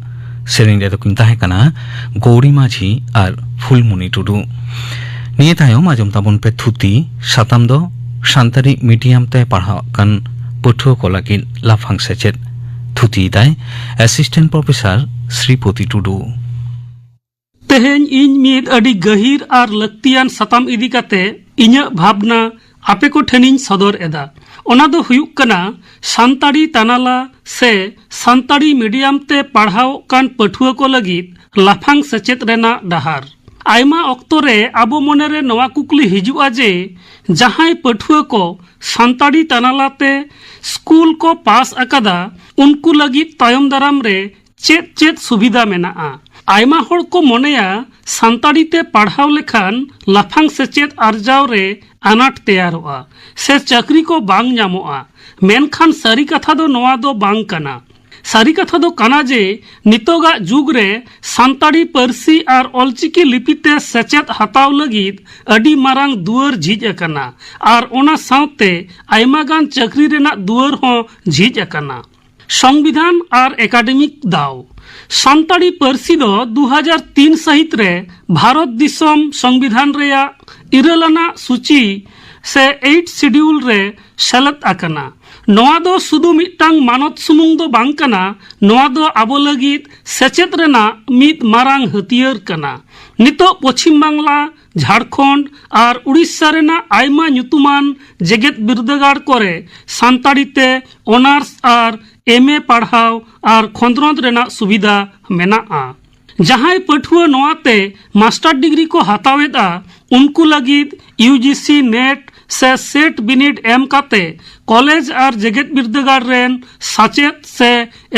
ᱥᱮᱨᱮᱧ ᱨᱮᱫᱚ ᱠᱤᱱ ᱛᱟᱦᱮᱸ ᱠᱟᱱᱟ ᱜᱳᱣᱨᱤ ᱢᱟᱹᱡᱷᱤ ᱟᱨ ᱯᱷᱩᱞᱢᱩᱱᱤ ᱴᱩᱰᱩ᱾ ᱱᱤᱭᱟᱹ ᱛᱟᱭᱚᱢ ᱟᱸᱡᱚᱢ ᱛᱟᱵᱚᱱ ᱯᱮ ᱛᱷᱩᱛᱤ᱾ ᱥᱟᱛᱟᱢ ᱫᱚ ᱥᱟᱱᱛᱟᱲᱤ ᱢᱤᱰᱤᱭᱟᱢ ᱛᱮ ᱯᱟᱲᱦᱟᱜ ᱠᱟᱱ ᱯᱟᱹᱴᱷᱩᱣᱟᱹ ᱠᱚ ᱞᱟᱹᱜᱤᱫ ᱞᱟᱯᱷᱟᱝ ᱥᱮᱪᱮᱫ᱾ ᱛᱷᱩᱛᱤᱭᱮᱫᱟᱭ ᱮᱥᱤᱥᱴᱮᱱᱴ ᱯᱨᱚᱯᱷᱮᱥᱚᱨ ᱥᱨᱤᱯᱚᱛᱤ ᱴᱩᱰᱩ᱾ ᱛᱮᱦᱮᱧ ᱤᱧ ᱢᱤᱫ ᱟᱹᱰᱤ ᱜᱟᱹᱦᱤᱨ ᱟᱨ ᱞᱟᱹᱠᱛᱤᱭᱟᱱ ᱥᱟᱛᱟᱢ ᱤᱫᱤ ᱠᱟᱛᱮ ᱤᱧᱟᱹᱜ ᱵᱷᱟᱵᱽᱱᱟ ᱟᱯᱮ ᱠᱚ ᱴᱷᱮᱱᱤᱧ ᱥᱚᱫᱚᱨ ᱮᱫᱟ᱾ ᱚᱱᱟ ᱫᱚ ᱦᱩᱭᱩᱜ ᱠᱟᱱᱟ ᱥᱟᱱᱛᱟᱲᱤ ᱛᱟᱱᱟᱞᱟ ᱥᱮ ᱥᱟᱱᱛᱟᱲᱤ ᱢᱤᱰᱤᱭᱟᱢ ᱛᱮ ᱯᱟᱲᱦᱟᱣᱚᱜ ᱠᱟᱱ ᱯᱟᱹᱴᱷᱩᱣᱟᱹ ᱠᱚ ᱞᱟᱹᱜᱤᱫ ᱞᱟᱯᱷᱟᱝ ᱥᱮᱪᱮᱫ ᱨᱮᱱᱟᱜ ᱰᱟᱦᱟᱨ᱾ ᱟᱭᱢᱟ ᱚᱠᱛᱚ ᱨᱮ ᱟᱵᱚ ᱢᱚᱱᱮᱨᱮ ᱱᱚᱣᱟ ᱠᱩᱠᱞᱤ ᱦᱤᱡᱩᱜᱼᱟ ᱡᱮ ᱡᱟᱦᱟᱸᱭ ᱯᱟᱹᱴᱷᱩᱣᱟᱹ ᱠᱚ ᱥᱟᱱᱛᱟᱲᱤ ᱛᱟᱱᱟᱞᱟ ᱛᱮ ᱥᱠᱩᱞ ᱠᱚ ᱯᱟᱥ ᱟᱠᱟᱫᱟ, ᱩᱱᱠᱩ ᱞᱟᱹᱜᱤᱫ ᱛᱟᱭᱚᱢ ᱫᱟᱨᱟᱢ ᱨᱮ ᱪᱮᱫ ᱪᱮᱫ ᱥᱩᱵᱤᱫᱷᱟ ᱢᱮᱱᱟᱜᱼᱟ? ᱟᱭᱢᱟ ᱦᱚᱲ ᱠᱚ ᱢᱚᱱᱮᱭᱟ ᱥᱟᱱᱛᱟᱲᱤ ᱛᱮ ᱯᱟᱲᱦᱟᱣ ᱞᱮᱠᱷᱟᱱ ᱞᱟᱯᱷᱟᱝ ᱥᱮᱪᱮᱫ ᱟᱨᱡᱟᱣ ᱨᱮ ᱟᱱᱟᱴ ᱛᱮᱭᱟᱨᱚᱜᱼᱟ ᱥᱮ ᱪᱟᱹᱠᱨᱤ ᱠᱚ ᱵᱟᱝ ᱧᱟᱢᱚᱜᱼᱟ᱾ ᱢᱮᱱᱠᱷᱟᱱ ᱥᱟᱹᱨᱤ ᱠᱟᱛᱷᱟ ᱫᱚ ᱱᱚᱣᱟ ᱫᱚ ᱵᱟᱝ ᱠᱟᱱᱟ᱾ ᱥᱟᱹᱨᱤ ᱠᱟᱛᱷᱟ ᱫᱚ ᱠᱟᱱᱟ ᱡᱮ ᱱᱤᱛᱚᱜᱟᱜ ᱡᱩᱜᱽ ᱨᱮ ᱥᱟᱱᱛᱟᱲᱤ ᱯᱟᱹᱨᱥᱤ ᱟᱨ ᱚᱞᱪᱤᱠᱤ ᱞᱤᱯᱤ ᱛᱮ ᱥᱮᱪᱮᱫ ᱦᱟᱛᱟᱣ ᱞᱟᱹᱜᱤᱫ ᱟᱹᱰᱤ ᱢᱟᱨᱟᱝ ᱫᱩᱣᱟᱹᱨ ᱡᱷᱤᱡ ᱟᱠᱟᱱᱟ ᱟᱨ ᱚᱱᱟ ᱥᱟᱶᱛᱮ ᱟᱭᱢᱟ ᱜᱟᱱ ᱪᱟᱹᱠᱨᱤ ᱨᱮᱱᱟᱜ ᱫᱩᱣᱟᱹᱨ ᱦᱚᱸ ᱡᱷᱤᱡ ᱟᱠᱟᱱᱟ᱾ ᱥᱚᱝᱵᱤᱫᱷᱟᱱ ᱟᱨ ᱮᱠᱟᱰᱮᱢᱤᱠ ᱫᱟᱣ᱾ ᱥᱟᱱᱛᱟᱲᱤ ᱯᱟᱹᱨᱥᱤ ᱫᱚ ᱫᱩ ᱦᱟᱡᱟᱨ ᱛᱤᱱ ᱥᱟᱹᱦᱤᱛ ᱨᱮ ᱵᱷᱟᱨᱚᱛ ᱫᱤᱥᱚᱢ ᱥᱚᱝᱵᱤᱫᱷᱟᱱ ᱨᱮᱭᱟᱜ ᱤᱨᱟᱹᱞ ᱟᱱᱟᱜ ᱥᱩᱪᱤ ᱥᱮ ᱮᱭᱤᱴ ᱥᱤᱰᱤᱭᱩᱞ ᱨᱮ ᱥᱮᱞᱮᱫ ᱟᱠᱟᱱᱟ᱾ ᱱᱚᱣᱟ ᱫᱚ ᱥᱩᱫᱷᱩ ᱢᱤᱫᱴᱟᱝ ᱢᱟᱱᱚᱛ ᱥᱩᱢᱩᱝ ᱫᱚ ᱵᱟᱝ ᱠᱟᱱᱟ, ᱱᱚᱣᱟ ᱫᱚ ᱟᱵᱚ ᱞᱟᱹᱜᱤᱫ ᱥᱮᱪᱮᱫ ᱨᱮᱱᱟᱜ ᱢᱤᱫ ᱢᱟᱨᱟᱝ ᱦᱟᱹᱛᱭᱟᱹᱨ ᱠᱟᱱᱟ᱾ ᱱᱤᱛᱚᱜ ᱯᱚᱪᱷᱤᱢ ᱵᱟᱝᱞᱟ, ᱡᱷᱟᱲᱠᱷᱚᱸᱰ ᱟᱨ ᱩᱲᱤᱥᱥᱟ ᱨᱮᱱᱟᱜ ᱟᱭᱢᱟ ᱧᱩᱛᱩᱢᱟᱱ ᱡᱮᱜᱮᱛ ᱵᱤᱨᱫᱟᱹᱜᱟᱲ ᱠᱚᱨᱮ ᱥᱟᱱᱛᱟᱲᱤ ᱛᱮ ᱚᱱᱟᱨᱥ ᱟᱨ ᱮᱢ ᱮ ᱯᱟᱲᱦᱟᱣ ᱟᱨ ᱠᱷᱚᱸᱫᱽᱨᱚᱸᱫᱽ ᱨᱮᱱᱟᱜ ᱥᱩᱵᱤᱫᱷᱟ ᱢᱮᱱᱟᱜᱼᱟ᱾ ᱡᱟᱦᱟᱸᱭ ᱯᱟᱹᱴᱷᱩᱣᱟᱹ ᱱᱚᱣᱟ ᱛᱮ ᱢᱟᱥᱴᱟᱨ ᱰᱤᱜᱽᱨᱤ ᱠᱚ ᱦᱟᱛᱟᱣᱮᱫᱼᱟ, ᱩᱱᱠᱩ ᱞᱟᱹᱜᱤᱫ ᱭᱩ ᱡᱤ ᱥᱤ ᱱᱮᱴ ᱥᱮ ᱥᱮᱴ ᱵᱤᱱᱤᱰ ᱮᱢ ᱠᱟᱛᱮ ᱠᱚᱞᱮᱡᱽ ᱟᱨ ᱡᱮᱜᱮᱛ ᱵᱤᱨᱫᱟᱹᱜᱟᱲ ᱨᱮᱱ ᱥᱟᱪᱮᱫ ᱥᱮ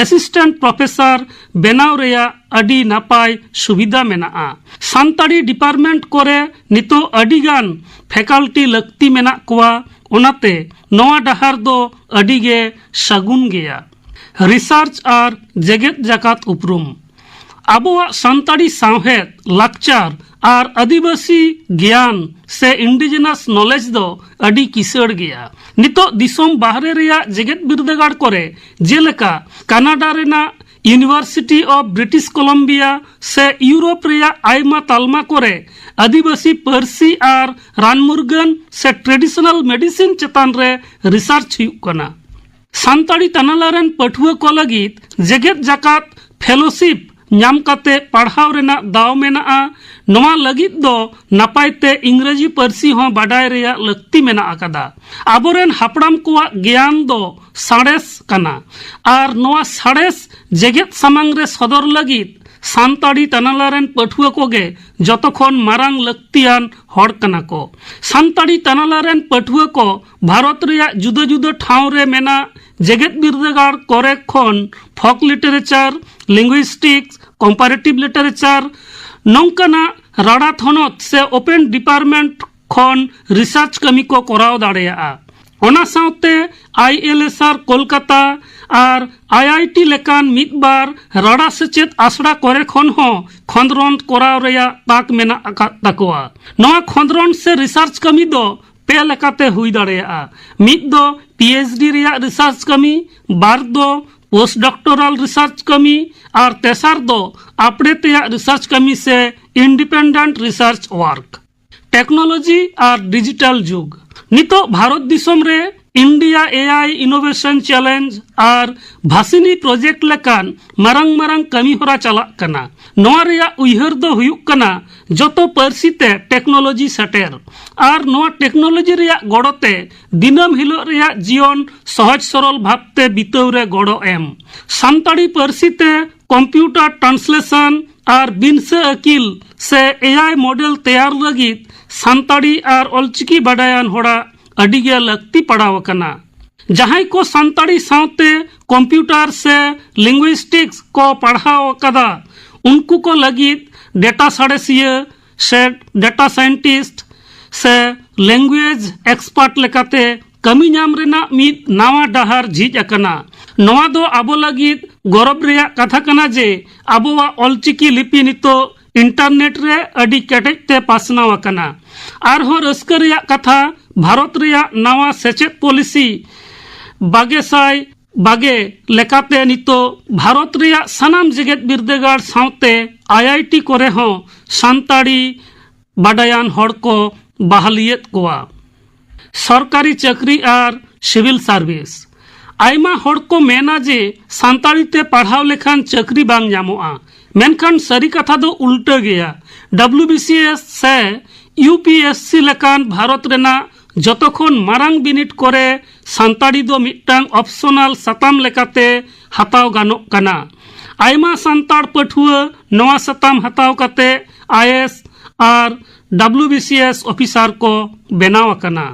ᱮᱥᱤᱥᱴᱮᱱᱴ ᱯᱨᱚᱯᱷᱮᱥᱚᱨ ᱵᱮᱱᱟᱣ ᱨᱮᱭᱟᱜ ᱟᱹᱰᱤ ᱱᱟᱯᱟᱭ ᱥᱩᱵᱤᱫᱷᱟ ᱢᱮᱱᱟᱜᱼᱟ᱾ ᱥᱟᱱᱛᱟᱲᱤ ᱰᱤᱯᱟᱨᱴᱢᱮᱱᱴ ᱠᱚᱨᱮ ᱱᱤᱛᱚᱜ ᱟᱹᱰᱤ ᱜᱟᱱ ᱯᱷᱮᱠᱟᱞᱴᱤ ᱞᱟᱹᱠᱛᱤ ᱢᱮᱱᱟᱜ ᱠᱚᱣᱟ, ᱚᱱᱟᱛᱮ ᱱᱚᱣᱟ ᱰᱟᱦᱟᱨ ᱫᱚ ᱟᱹᱰᱤ ᱜᱮ ᱥᱟᱹᱜᱩᱱ ᱜᱮᱭᱟ᱾ ᱨᱤᱥᱟᱨᱪ ᱟᱨ ᱡᱮᱜᱮᱛ ᱡᱟᱠᱟᱛ ᱩᱯᱨᱩᱢ᱾ ᱟᱵᱚᱣᱟᱜ ᱥᱟᱱᱛᱟᱲᱤ ᱥᱟᱶᱦᱮᱫ, ᱞᱟᱠᱪᱟᱨ ᱟᱨ ᱟᱹᱫᱤᱵᱟᱹᱥᱤ ᱜᱮᱭᱟᱱ ᱥᱮ indigenous knowledge ᱫᱚ ᱟᱹᱰᱤ ᱠᱤᱥᱟᱹᱬ ᱜᱮᱭᱟ᱾ ᱱᱤᱛᱚᱜ ᱫᱤᱥᱚᱢ ᱵᱟᱦᱨᱮ ᱨᱮᱭᱟᱜ ᱡᱮᱜᱮᱛ ᱵᱤᱨᱫᱟᱹᱜᱟᱲ ᱠᱚᱨᱮ, ᱡᱮᱞᱮᱠᱟ ᱠᱟᱱᱟᱰᱟ ᱨᱮᱱᱟᱜ University of British Columbia ᱥᱮ ᱤᱭᱩᱨᱳᱯ ᱨᱮᱭᱟᱜ ᱟᱭᱢᱟ ᱛᱟᱞᱢᱟ ᱠᱚᱨᱮ, ᱟᱹᱫᱤᱵᱟᱹᱥᱤ ᱯᱟᱹᱨᱥᱤ ᱟᱨ ᱨᱟᱱ ᱢᱩᱨᱜᱟᱹᱱ ᱥᱮ traditional medicine ᱪᱮᱛᱟᱱ ᱨᱮ research ᱦᱩᱭᱩᱜ ᱠᱟᱱᱟ᱾ ᱥᱟᱱᱛᱟᱲᱤ ᱛᱟᱱᱟᱞᱟ ᱨᱮᱱ ᱯᱟᱹᱴᱷᱩᱣᱟᱹ ᱠᱚ ᱞᱟᱹᱜᱤᱫ ᱡᱮᱜᱮᱛ ᱡᱟᱠᱟᱛ fellowship ᱧᱟᱢ ᱠᱟᱛᱮ ᱯᱟᱲᱦᱟᱣ ᱨᱮᱱᱟᱜ ᱫᱟᱣ ᱢᱮᱱᱟᱜᱼᱟ᱾ ᱱᱚᱣᱟ ᱞᱟᱹᱜᱤᱫ ᱫᱚ ᱱᱟᱯᱟᱭ ᱛᱮ ᱤᱝᱨᱮᱡᱤ ᱯᱟᱹᱨᱥᱤ ᱦᱚᱸ ᱵᱟᱰᱟᱭ ᱨᱮᱭᱟᱜ ᱞᱟᱹᱠᱛᱤ ᱢᱮᱱᱟᱜ ᱟᱠᱟᱫᱟ᱾ ᱟᱵᱚᱨᱮᱱ ᱦᱟᱯᱲᱟᱢ ᱠᱚᱣᱟᱜ ᱜᱮᱭᱟᱱ ᱫᱚ ᱥᱟᱬᱮᱥ ᱠᱟᱱᱟ, ᱟᱨ ᱱᱚᱣᱟ ᱥᱟᱬᱮᱥ ᱡᱮᱜᱮᱛ ᱥᱟᱢᱟᱝ ᱨᱮ ᱥᱚᱫᱚᱨ ᱞᱟᱹᱜᱤᱫ ᱥᱟᱱᱛᱟᱲᱤ ᱛᱟᱱᱟᱞᱟ ᱨᱮᱱ ᱯᱟᱹᱴᱷᱩᱣᱟᱹ ᱠᱚᱜᱮ ᱡᱚᱛᱚ ᱠᱷᱚᱱ ᱢᱟᱨᱟᱝ ᱞᱟᱹᱠᱛᱤᱭᱟᱱ ᱦᱚᱲ ᱠᱟᱱᱟ ᱠᱚ᱾ ᱥᱟᱱᱛᱟᱲᱤ ᱛᱟᱱᱟᱞᱟ ᱨᱮᱱ ᱯᱟᱹᱴᱷᱩᱣᱟᱹ ᱠᱚ ᱵᱷᱟᱨᱚᱛ ᱨᱮᱭᱟᱜ ᱡᱩᱫᱟᱹ ᱡᱩᱫᱟᱹ ᱴᱷᱟᱶ ᱨᱮ ᱢᱮᱱᱟᱜ ᱡᱮᱜᱮᱛ ᱵᱤᱨᱫᱟᱹᱜᱟᱲ ᱠᱚᱨᱮ ᱠᱷᱚᱱ folk literature, linguistics, comparative literature ᱱᱚᱝᱠᱟᱱᱟᱜ ᱨᱟᱲᱟ ᱛᱷᱚᱱᱚᱛ ᱥᱮ open department ᱠᱷᱚᱱ research ᱠᱟᱹᱢᱤ ᱠᱚ ᱠᱚᱨᱟᱣ ᱫᱟᱲᱮᱭᱟᱜᱼᱟ᱾ ᱚᱱᱟ ᱥᱟᱶᱛᱮ ILSR ᱠᱳᱞᱠᱟᱛᱟ ᱟᱨ IIT ᱞᱮᱠᱟᱱ ᱢᱤᱫ ᱵᱟᱨ ᱨᱟᱲᱟ ᱥᱮᱪᱮᱫ ᱟᱥᱲᱟ ᱠᱚᱨᱮ ᱠᱷᱚᱱ ᱦᱚᱸ ᱠᱷᱚᱸᱫᱽᱨᱚᱸᱫᱽ ᱠᱚᱨᱟᱣ ᱨᱮᱭᱟᱜ ᱛᱟᱠ ᱢᱮᱱᱟᱜ ᱟᱠᱟᱫ ᱛᱟᱠᱚᱣᱟ᱾ ᱱᱚᱣᱟ ᱠᱷᱚᱸᱫᱽᱨᱚᱸᱫᱽ ᱥᱮ research ᱠᱟᱹᱢᱤ ᱫᱚ ᱯᱮ ᱞᱮᱠᱟᱛᱮ ᱦᱩᱭ ᱫᱟᱲᱮᱭᱟᱜᱼᱟ᱾ ᱢᱤᱫ ᱫᱚ PhD ᱨᱮᱭᱟᱜ research ᱠᱟᱹᱢᱤ, ᱵᱟᱨ ᱫᱚ post doctoral research ᱠᱟᱹᱢᱤ, ᱟᱨ ᱛᱮᱥᱟᱨ ᱫᱚ ᱟᱯᱲᱮ ᱛᱮᱭᱟᱜ research ᱠᱟᱹᱢᱤ ᱥᱮ independent research work᱾ ᱴᱮᱠᱱᱳᱞᱚᱡᱤ ᱟᱨ ᱰᱤᱡᱤᱴᱟᱞ ᱡᱩᱜᱽ᱾ ᱱᱤᱛᱚᱜ ᱵᱷᱟᱨᱚᱛ ᱫᱤᱥᱚᱢ ᱨᱮ India AI Innovation Challenge ᱟᱨ ᱵᱷᱟᱥᱤᱱᱤ project ᱞᱮᱠᱟᱱ ᱢᱟᱨᱟᱝ ᱢᱟᱨᱟᱝ ᱠᱟᱹᱢᱤ ᱦᱚᱨᱟ ᱪᱟᱞᱟᱜ ᱠᱟᱱᱟ᱾ ᱱᱚᱣᱟ ᱨᱮᱭᱟᱜ ᱩᱭᱦᱟᱹᱨ ᱫᱚ ᱦᱩᱭᱩᱜ ᱠᱟᱱᱟ ᱡᱚᱛᱚ ᱯᱟᱹᱨᱥᱤ ᱛᱮ ᱴᱮᱠᱱᱳᱞᱚᱡᱤ ᱥᱮᱴᱮᱨ ᱟᱨ ᱱᱚᱣᱟ ᱴᱮᱠᱱᱳᱞᱚᱡᱤ ᱨᱮᱭᱟᱜ ᱜᱚᱲᱚ ᱛᱮ ᱫᱤᱱᱟᱹᱢ ᱦᱤᱞᱳᱜ ᱨᱮᱭᱟᱜ ᱡᱤᱭᱚᱱ ᱥᱚᱦᱚᱡ ᱥᱚᱨᱚᱞ ᱵᱷᱟᱵᱛᱮ ᱵᱤᱛᱟᱹᱣ ᱨᱮ ᱜᱚᱲᱚ ᱮᱢ᱾ ᱥᱟᱱᱛᱟᱲᱤ ᱯᱟᱹᱨᱥᱤ ᱛᱮ computer translation ᱟᱨ ᱵᱤᱱᱥᱟᱹ ᱟᱹᱠᱤᱞ ᱥᱮ AI model ᱛᱮᱭᱟᱨ ᱞᱟᱹᱜᱤᱫ ᱥᱟᱱᱛᱟᱲᱤ ᱟᱨ ᱚᱞᱪᱤᱠᱤ ᱵᱟᱰᱟᱭᱟᱱ ᱦᱚᱲᱟᱜ ᱟᱹᱰᱤ ᱜᱮ ᱞᱟᱹᱠᱛᱤ ᱯᱟᱲᱟᱣ ᱟᱠᱟᱱᱟ᱾ ᱡᱟᱦᱟᱸᱭ ᱠᱚ ᱥᱟᱱᱛᱟᱲᱤ ᱥᱟᱶᱛᱮ computer ᱥᱮ linguistics ᱠᱚ ᱯᱟᱲᱦᱟᱣ ᱟᱠᱟᱫᱟ, ᱩᱱᱠᱩ ᱠᱚ ᱞᱟᱹᱜᱤᱫ data ᱥᱟᱬᱮᱥᱤᱭᱟᱹ ᱥᱮ data scientist ᱥᱮ language expert ᱞᱮᱠᱟᱛᱮ ᱠᱟᱹᱢᱤ ᱧᱟᱢ ᱨᱮᱱᱟᱜ ᱢᱤᱫ ᱱᱟᱣᱟ ᱰᱟᱦᱟᱨ ᱡᱷᱤᱡ ᱟᱠᱟᱱᱟ᱾ ᱱᱚᱣᱟ ᱫᱚ ᱟᱵᱚ ᱞᱟᱹᱜᱤᱫ ᱜᱚᱨᱚᱵ ᱨᱮᱭᱟᱜ ᱠᱟᱛᱷᱟ ᱠᱟᱱᱟ ᱡᱮ ᱟᱵᱚᱣᱟᱜ ᱚᱞᱪᱤᱠᱤ ᱞᱤᱯᱤ ᱱᱤᱛᱚᱜ ᱤᱱᱴᱟᱨᱱᱮᱴ ᱨᱮ ᱟᱹᱰᱤ ᱠᱮᱴᱮᱡ ᱛᱮ ᱯᱟᱥᱱᱟᱣ ᱟᱠᱟᱱᱟ᱾ ᱟᱨᱦᱚᱸ ᱨᱟᱹᱥᱠᱟᱹ ᱨᱮᱭᱟᱜ ᱠᱟᱛᱷᱟ, ᱵᱷᱟᱨᱚᱛ ᱨᱮᱭᱟᱜ ᱱᱟᱣᱟ ᱥᱮᱪᱮᱫ ᱯᱚᱞᱤᱥᱤ ᱵᱟᱜᱮ ᱥᱟᱭ ᱵᱟᱜᱮ ᱞᱮᱠᱟᱛᱮ ᱱᱤᱛᱚᱜ ᱵᱷᱟᱨᱚᱛ ᱨᱮᱭᱟᱜ ᱥᱟᱱᱟᱢ ᱡᱮᱜᱮᱛ ᱵᱤᱨᱫᱟᱹᱜᱟᱲ ᱥᱟᱶᱛᱮ ᱟᱭ ᱟᱭ ᱴᱤ ᱠᱚᱨᱮ ᱦᱚᱸ ᱥᱟᱱᱛᱟᱲᱤ ᱵᱟᱰᱟᱭᱟᱱ ᱦᱚᱲ ᱠᱚ ᱵᱟᱦᱟᱞᱤᱭᱮᱫ ᱠᱚᱣᱟ᱾ ᱥᱚᱨᱠᱟᱨᱤ ᱪᱟᱹᱠᱨᱤ ᱟᱨ ᱥᱤᱵᱤᱞ ᱥᱟᱨᱵᱷᱤᱥ᱾ ᱟᱭᱢᱟ ᱦᱚᱲ ᱠᱚ ᱢᱮᱱᱟ ᱡᱮ ᱥᱟᱱᱛᱟᱲᱤ ᱛᱮ ᱯᱟᱲᱦᱟᱣ ᱞᱮᱠᱷᱟᱱ ᱪᱟᱹᱠᱨᱤ ᱵᱟᱝ ᱧᱟᱢᱚᱜᱼᱟ, ᱢᱮᱱᱠᱷᱟᱱ ᱥᱟᱹᱨᱤ ᱠᱟᱛᱷᱟ ᱫᱚ ᱩᱞᱴᱟᱹ ᱜᱮᱭᱟ᱾ ᱰᱟᱵᱞᱤᱭᱩ ᱵᱤ ᱥᱤ ᱮᱥ ᱥᱮ ᱤᱭᱩ ᱯᱤ ᱮᱥ ᱥᱤ ᱞᱮᱠᱟᱱ ᱵᱷᱟᱨᱚᱛ ᱨᱮᱱᱟᱜ ᱡᱚᱛᱚ ᱠᱷᱚᱱ ᱢᱟᱨᱟᱝ ᱵᱤᱱᱤᱰ ᱠᱚᱨᱮ ᱥᱟᱱᱛᱟᱲᱤ ᱫᱚ ᱢᱤᱫᱴᱟᱝ ᱚᱯᱥᱚᱱᱟᱞ ᱥᱟᱛᱟᱢ ᱞᱮᱠᱟᱛᱮ ᱦᱟᱛᱟᱣ ᱜᱟᱱᱚᱜ ᱠᱟᱱᱟ᱾ ᱟᱭᱢᱟ ᱥᱟᱱᱛᱟᱲ ᱯᱟᱹᱴᱷᱩᱣᱟᱹ ᱱᱚᱣᱟ ᱥᱟᱛᱟᱢ ᱦᱟᱛᱟᱣ ᱠᱟᱛᱮ I A S R W B C S officer ᱠᱚ ᱵᱮᱱᱟᱣ ᱟᱠᱟᱱᱟ᱾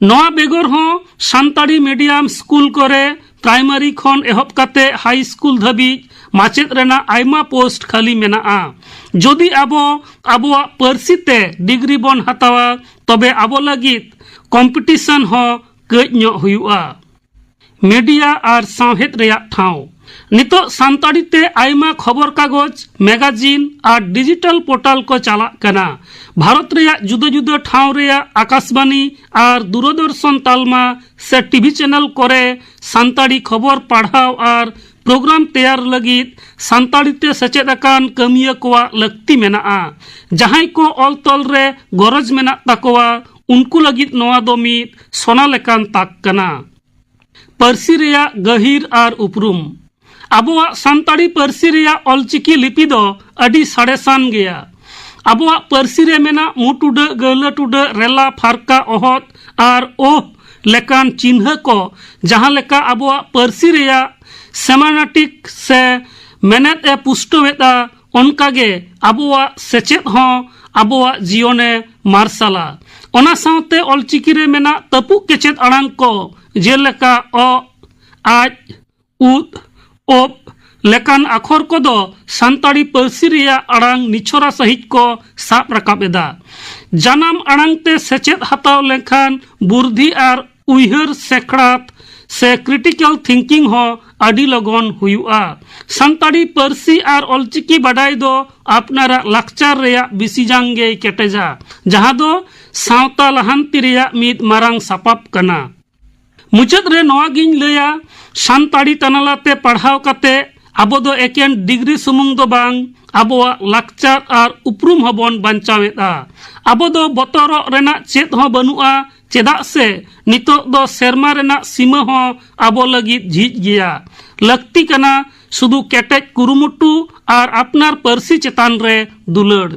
ᱱᱚᱣᱟ ᱵᱮᱜᱚᱨ ᱦᱚᱸ ᱥᱟᱱᱛᱟᱲᱤ ᱢᱤᱰᱤᱭᱟᱢ ᱥᱠᱩᱞ ᱠᱚᱨᱮ ᱯᱨᱟᱭᱢᱟᱨᱤ ᱠᱷᱚᱱ ᱮᱦᱚᱵ ᱠᱟᱛᱮ ᱦᱟᱭ ᱥᱠᱩᱞ ᱫᱷᱟᱹᱵᱤᱡ ᱢᱟᱪᱮᱫ ᱨᱮᱱᱟᱜ ᱟᱭᱢᱟ ᱯᱳᱥᱴ ᱠᱷᱟᱹᱞᱤ ᱢᱮᱱᱟᱜᱼᱟ᱾ ᱡᱩᱫᱤ ᱟᱵᱚ ᱟᱵᱚᱣᱟᱜ ᱯᱟᱹᱨᱥᱤ ᱛᱮ ᱰᱤᱜᱽᱨᱤ ᱵᱚᱱ ᱦᱟᱛᱟᱣᱟ, ᱛᱚᱵᱮ ᱟᱵᱚ ᱞᱟᱹᱜᱤᱫ ᱠᱚᱢᱯᱤᱴᱤᱥᱚᱱ ᱦᱚᱸ ᱠᱟᱹᱡ ᱧᱚᱜ ᱦᱩᱭᱩᱜᱼᱟ᱾ ᱢᱤᱰᱤᱭᱟ ᱟᱨ ᱥᱟᱶᱦᱮᱫ ᱨᱮᱭᱟᱜ ᱴᱷᱟᱶ᱾ ᱱᱤᱛᱚᱜ ᱥᱟᱱᱛᱟᱲᱤ ᱛᱮ ᱟᱭᱢᱟ ᱠᱷᱚᱵᱚᱨ ᱠᱟᱜᱚᱡᱽ, ᱢᱮᱜᱟᱡᱤᱱ ᱟᱨ ᱰᱤᱡᱤᱴᱟᱞ ᱯᱳᱨᱴᱟᱞ ᱠᱚ ᱪᱟᱞᱟᱜ ᱠᱟᱱᱟ᱾ ᱵᱷᱟᱨᱚᱛ ᱨᱮᱭᱟᱜ ᱡᱩᱫᱟᱹ ᱡᱩᱫᱟᱹ ᱴᱷᱟᱶ ᱨᱮᱭᱟᱜ ᱟᱠᱟᱥᱵᱟᱱᱤ ᱟᱨ ᱫᱩᱨᱚᱫᱚᱨᱥᱚᱱ ᱛᱟᱞᱢᱟ ᱥᱮ ᱴᱤ ᱵᱷᱤ ᱪᱮᱱᱮᱞ ᱠᱚᱨᱮ ᱥᱟᱱᱛᱟᱲᱤ ᱠᱷᱚᱵᱚᱨ ᱯᱟᱲᱦᱟᱣ ᱟᱨ ᱯᱨᱳᱜᱨᱟᱢ ᱛᱮᱭᱟᱨ ᱞᱟᱹᱜᱤᱫ ᱥᱟᱱᱛᱟᱲᱤ ᱛᱮ ᱥᱮᱪᱮᱫ ᱟᱠᱟᱱ ᱠᱟᱹᱢᱤᱭᱟᱹ ᱠᱚᱣᱟᱜ ᱞᱟᱹᱠᱛᱤ ᱢᱮᱱᱟᱜᱼᱟ᱾ ᱡᱟᱦᱟᱸᱭ ᱠᱚ ᱚᱞ ᱛᱚᱞ ᱨᱮ ᱜᱚᱨᱚᱡᱽ ᱢᱮᱱᱟᱜ ᱛᱟᱠᱚᱣᱟ, ᱩᱱᱠᱩ ᱞᱟᱹᱜᱤᱫ ᱱᱚᱣᱟ ᱫᱚ ᱢᱤᱫ ᱥᱚᱱᱟ ᱞᱮᱠᱟᱱ ᱛᱟᱠ ᱠᱟᱱᱟ᱾ ᱯᱟᱹᱨᱥᱤ ᱨᱮᱭᱟᱜ ᱜᱟᱹᱦᱤᱨ ᱟᱨ ᱩᱯᱨᱩᱢ᱾ ᱟᱵᱚᱣᱟᱜ ᱥᱟᱱᱛᱟᱲᱤ ᱯᱟᱹᱨᱥᱤ ᱨᱮᱭᱟᱜ ᱚᱞᱪᱤᱠᱤ ᱞᱤᱯᱤ ᱫᱚ ᱟᱹᱰᱤ ᱥᱟᱬᱮᱥᱟᱱ ᱜᱮᱭᱟ᱾ ᱟᱵᱚᱣᱟᱜ ᱯᱟᱹᱨᱥᱤ ᱨᱮ ᱢᱮᱱᱟᱜ ᱢᱩ ᱴᱩᱰᱟᱹᱜ, ᱜᱟᱹᱦᱞᱟᱹ ᱴᱩᱰᱟᱹᱜ, ᱨᱮᱞᱟ, ᱯᱷᱟᱨᱠᱟ, ᱚᱦᱚᱫ ᱟᱨ ᱳᱦ ᱞᱮᱠᱟᱱ ᱪᱤᱱᱦᱟᱹ ᱠᱚ, ᱡᱟᱦᱟᱸ ᱞᱮᱠᱟ ᱟᱵᱚᱣᱟᱜ ᱯᱟᱹᱨᱥᱤ ᱨᱮᱭᱟᱜ ᱥᱮᱢᱟᱱᱟᱴᱤᱠ ᱥᱮ ᱢᱮᱱᱮᱫ ᱮ ᱯᱩᱥᱴᱟᱹᱣᱮᱫᱼᱟ, ᱚᱱᱠᱟᱜᱮ ᱟᱵᱚᱣᱟᱜ ᱥᱮᱪᱮᱫ ᱦᱚᱸ ᱟᱵᱚᱣᱟᱜ ᱡᱤᱭᱚᱱᱮ ᱢᱟᱨᱥᱟᱞᱟ᱾ ᱚᱱᱟ ᱥᱟᱶᱛᱮ ᱚᱞᱪᱤᱠᱤ ᱨᱮ ᱢᱮᱱᱟᱜ ᱛᱟᱹᱯᱩᱜ ᱠᱮᱪᱮᱫ ᱟᱲᱟᱝ ᱠᱚ, ᱡᱮᱞᱮᱠᱟ ᱚᱜ, ᱟᱡ, ᱩᱫ, ᱚᱵ ᱞᱮᱠᱟᱱ ᱟᱠᱷᱚᱨ ᱠᱚᱫᱚ ᱥᱟᱱᱛᱟᱲᱤ ᱯᱟᱹᱨᱥᱤ ᱨᱮᱭᱟᱜ ᱟᱲᱟᱝ ᱱᱤᱪᱷᱚᱨᱟ ᱥᱟᱹᱦᱤᱡ ᱠᱚ ᱥᱟᱵ ᱨᱟᱠᱟᱵ ᱮᱫᱟ᱾ ᱡᱟᱱᱟᱢ ᱟᱲᱟᱝ ᱛᱮ ᱥᱮᱪᱮᱫ ᱦᱟᱛᱟᱣ ᱞᱮᱱᱠᱷᱟᱱ ᱵᱩᱨᱫᱷᱤ ᱟᱨ ᱩᱭᱦᱟᱹᱨ ᱥᱮᱠᱷᱲᱟᱛ ᱥᱮ ᱠᱨᱤᱴᱤᱠᱟᱞ ᱛᱷᱤᱝᱠᱤᱝ ᱦᱚᱸ ᱟᱹᱰᱤ ᱞᱚᱜᱚᱱ ᱦᱩᱭᱩᱜᱼᱟ᱾ ᱥᱟᱱᱛᱟᱲᱤ ᱯᱟᱹᱨᱥᱤ ᱟᱨ ᱚᱞᱪᱤᱠᱤ ᱵᱟᱰᱟᱭ ᱫᱚ ᱟᱯᱱᱟᱨᱟᱜ ᱞᱟᱠᱪᱟᱨ ᱨᱮᱭᱟᱜ ᱵᱤᱥᱤᱡᱟᱝ ᱜᱮᱭ ᱠᱮᱴᱮᱡᱟ, ᱡᱟᱦᱟᱸ ᱫᱚ ᱥᱟᱶᱛᱟ ᱞᱟᱦᱟᱱᱛᱤ ᱨᱮᱭᱟᱜ ᱢᱤᱫ ᱢᱟᱨᱟᱝ ᱥᱟᱯᱟᱵ ᱠᱟᱱᱟ᱾ ᱢᱩᱪᱟᱹᱫ ᱨᱮ ᱱᱚᱣᱟ ᱜᱤᱧ ᱞᱟᱹᱭᱟ, ᱥᱟᱱᱛᱟᱲᱤ ᱛᱟᱱᱟᱞᱟ ᱛᱮ ᱯᱟᱲᱦᱟᱣ ᱠᱟᱛᱮ ᱟᱵᱚ ᱫᱚ ᱮᱠᱮᱱ ᱰᱤᱜᱽᱨᱤ ᱥᱩᱢᱩᱝ ᱫᱚ ᱵᱟᱝ, ᱟᱵᱚᱣᱟᱜ ᱞᱟᱠᱪᱟᱨ ᱟᱨ ᱩᱯᱨᱩᱢ ᱦᱚᱸᱵᱚᱱ ᱵᱟᱧᱪᱟᱣᱮᱫᱼᱟ᱾ ᱟᱵᱚ ᱫᱚ ᱵᱚᱛᱚᱨᱚᱜ ᱨᱮᱱᱟᱜ ᱪᱮᱫ ᱦᱚᱸ ᱵᱟᱹᱱᱩᱜᱼᱟ, ᱪᱮᱫᱟᱜ ᱥᱮ ᱱᱤᱛᱚᱜ ᱫᱚ ᱥᱮᱨᱢᱟ ᱨᱮᱱᱟᱜ ᱥᱤᱢᱟᱹ ᱦᱚᱸ ᱟᱵᱚ ᱞᱟᱹᱜᱤᱫ ᱡᱷᱤᱡ ᱜᱮᱭᱟ᱾ ᱞᱟᱹᱠᱛᱤ ᱠᱟᱱᱟ ᱥᱩᱫᱷᱩ ᱠᱮᱴᱮᱡ ᱠᱩᱨᱩᱢᱩᱴᱩ ᱟᱨ ᱟᱯᱱᱟᱨ ᱯᱟᱹᱨᱥᱤ ᱪᱮᱛᱟᱱ ᱨᱮ ᱫᱩᱞᱟᱹᱲ᱾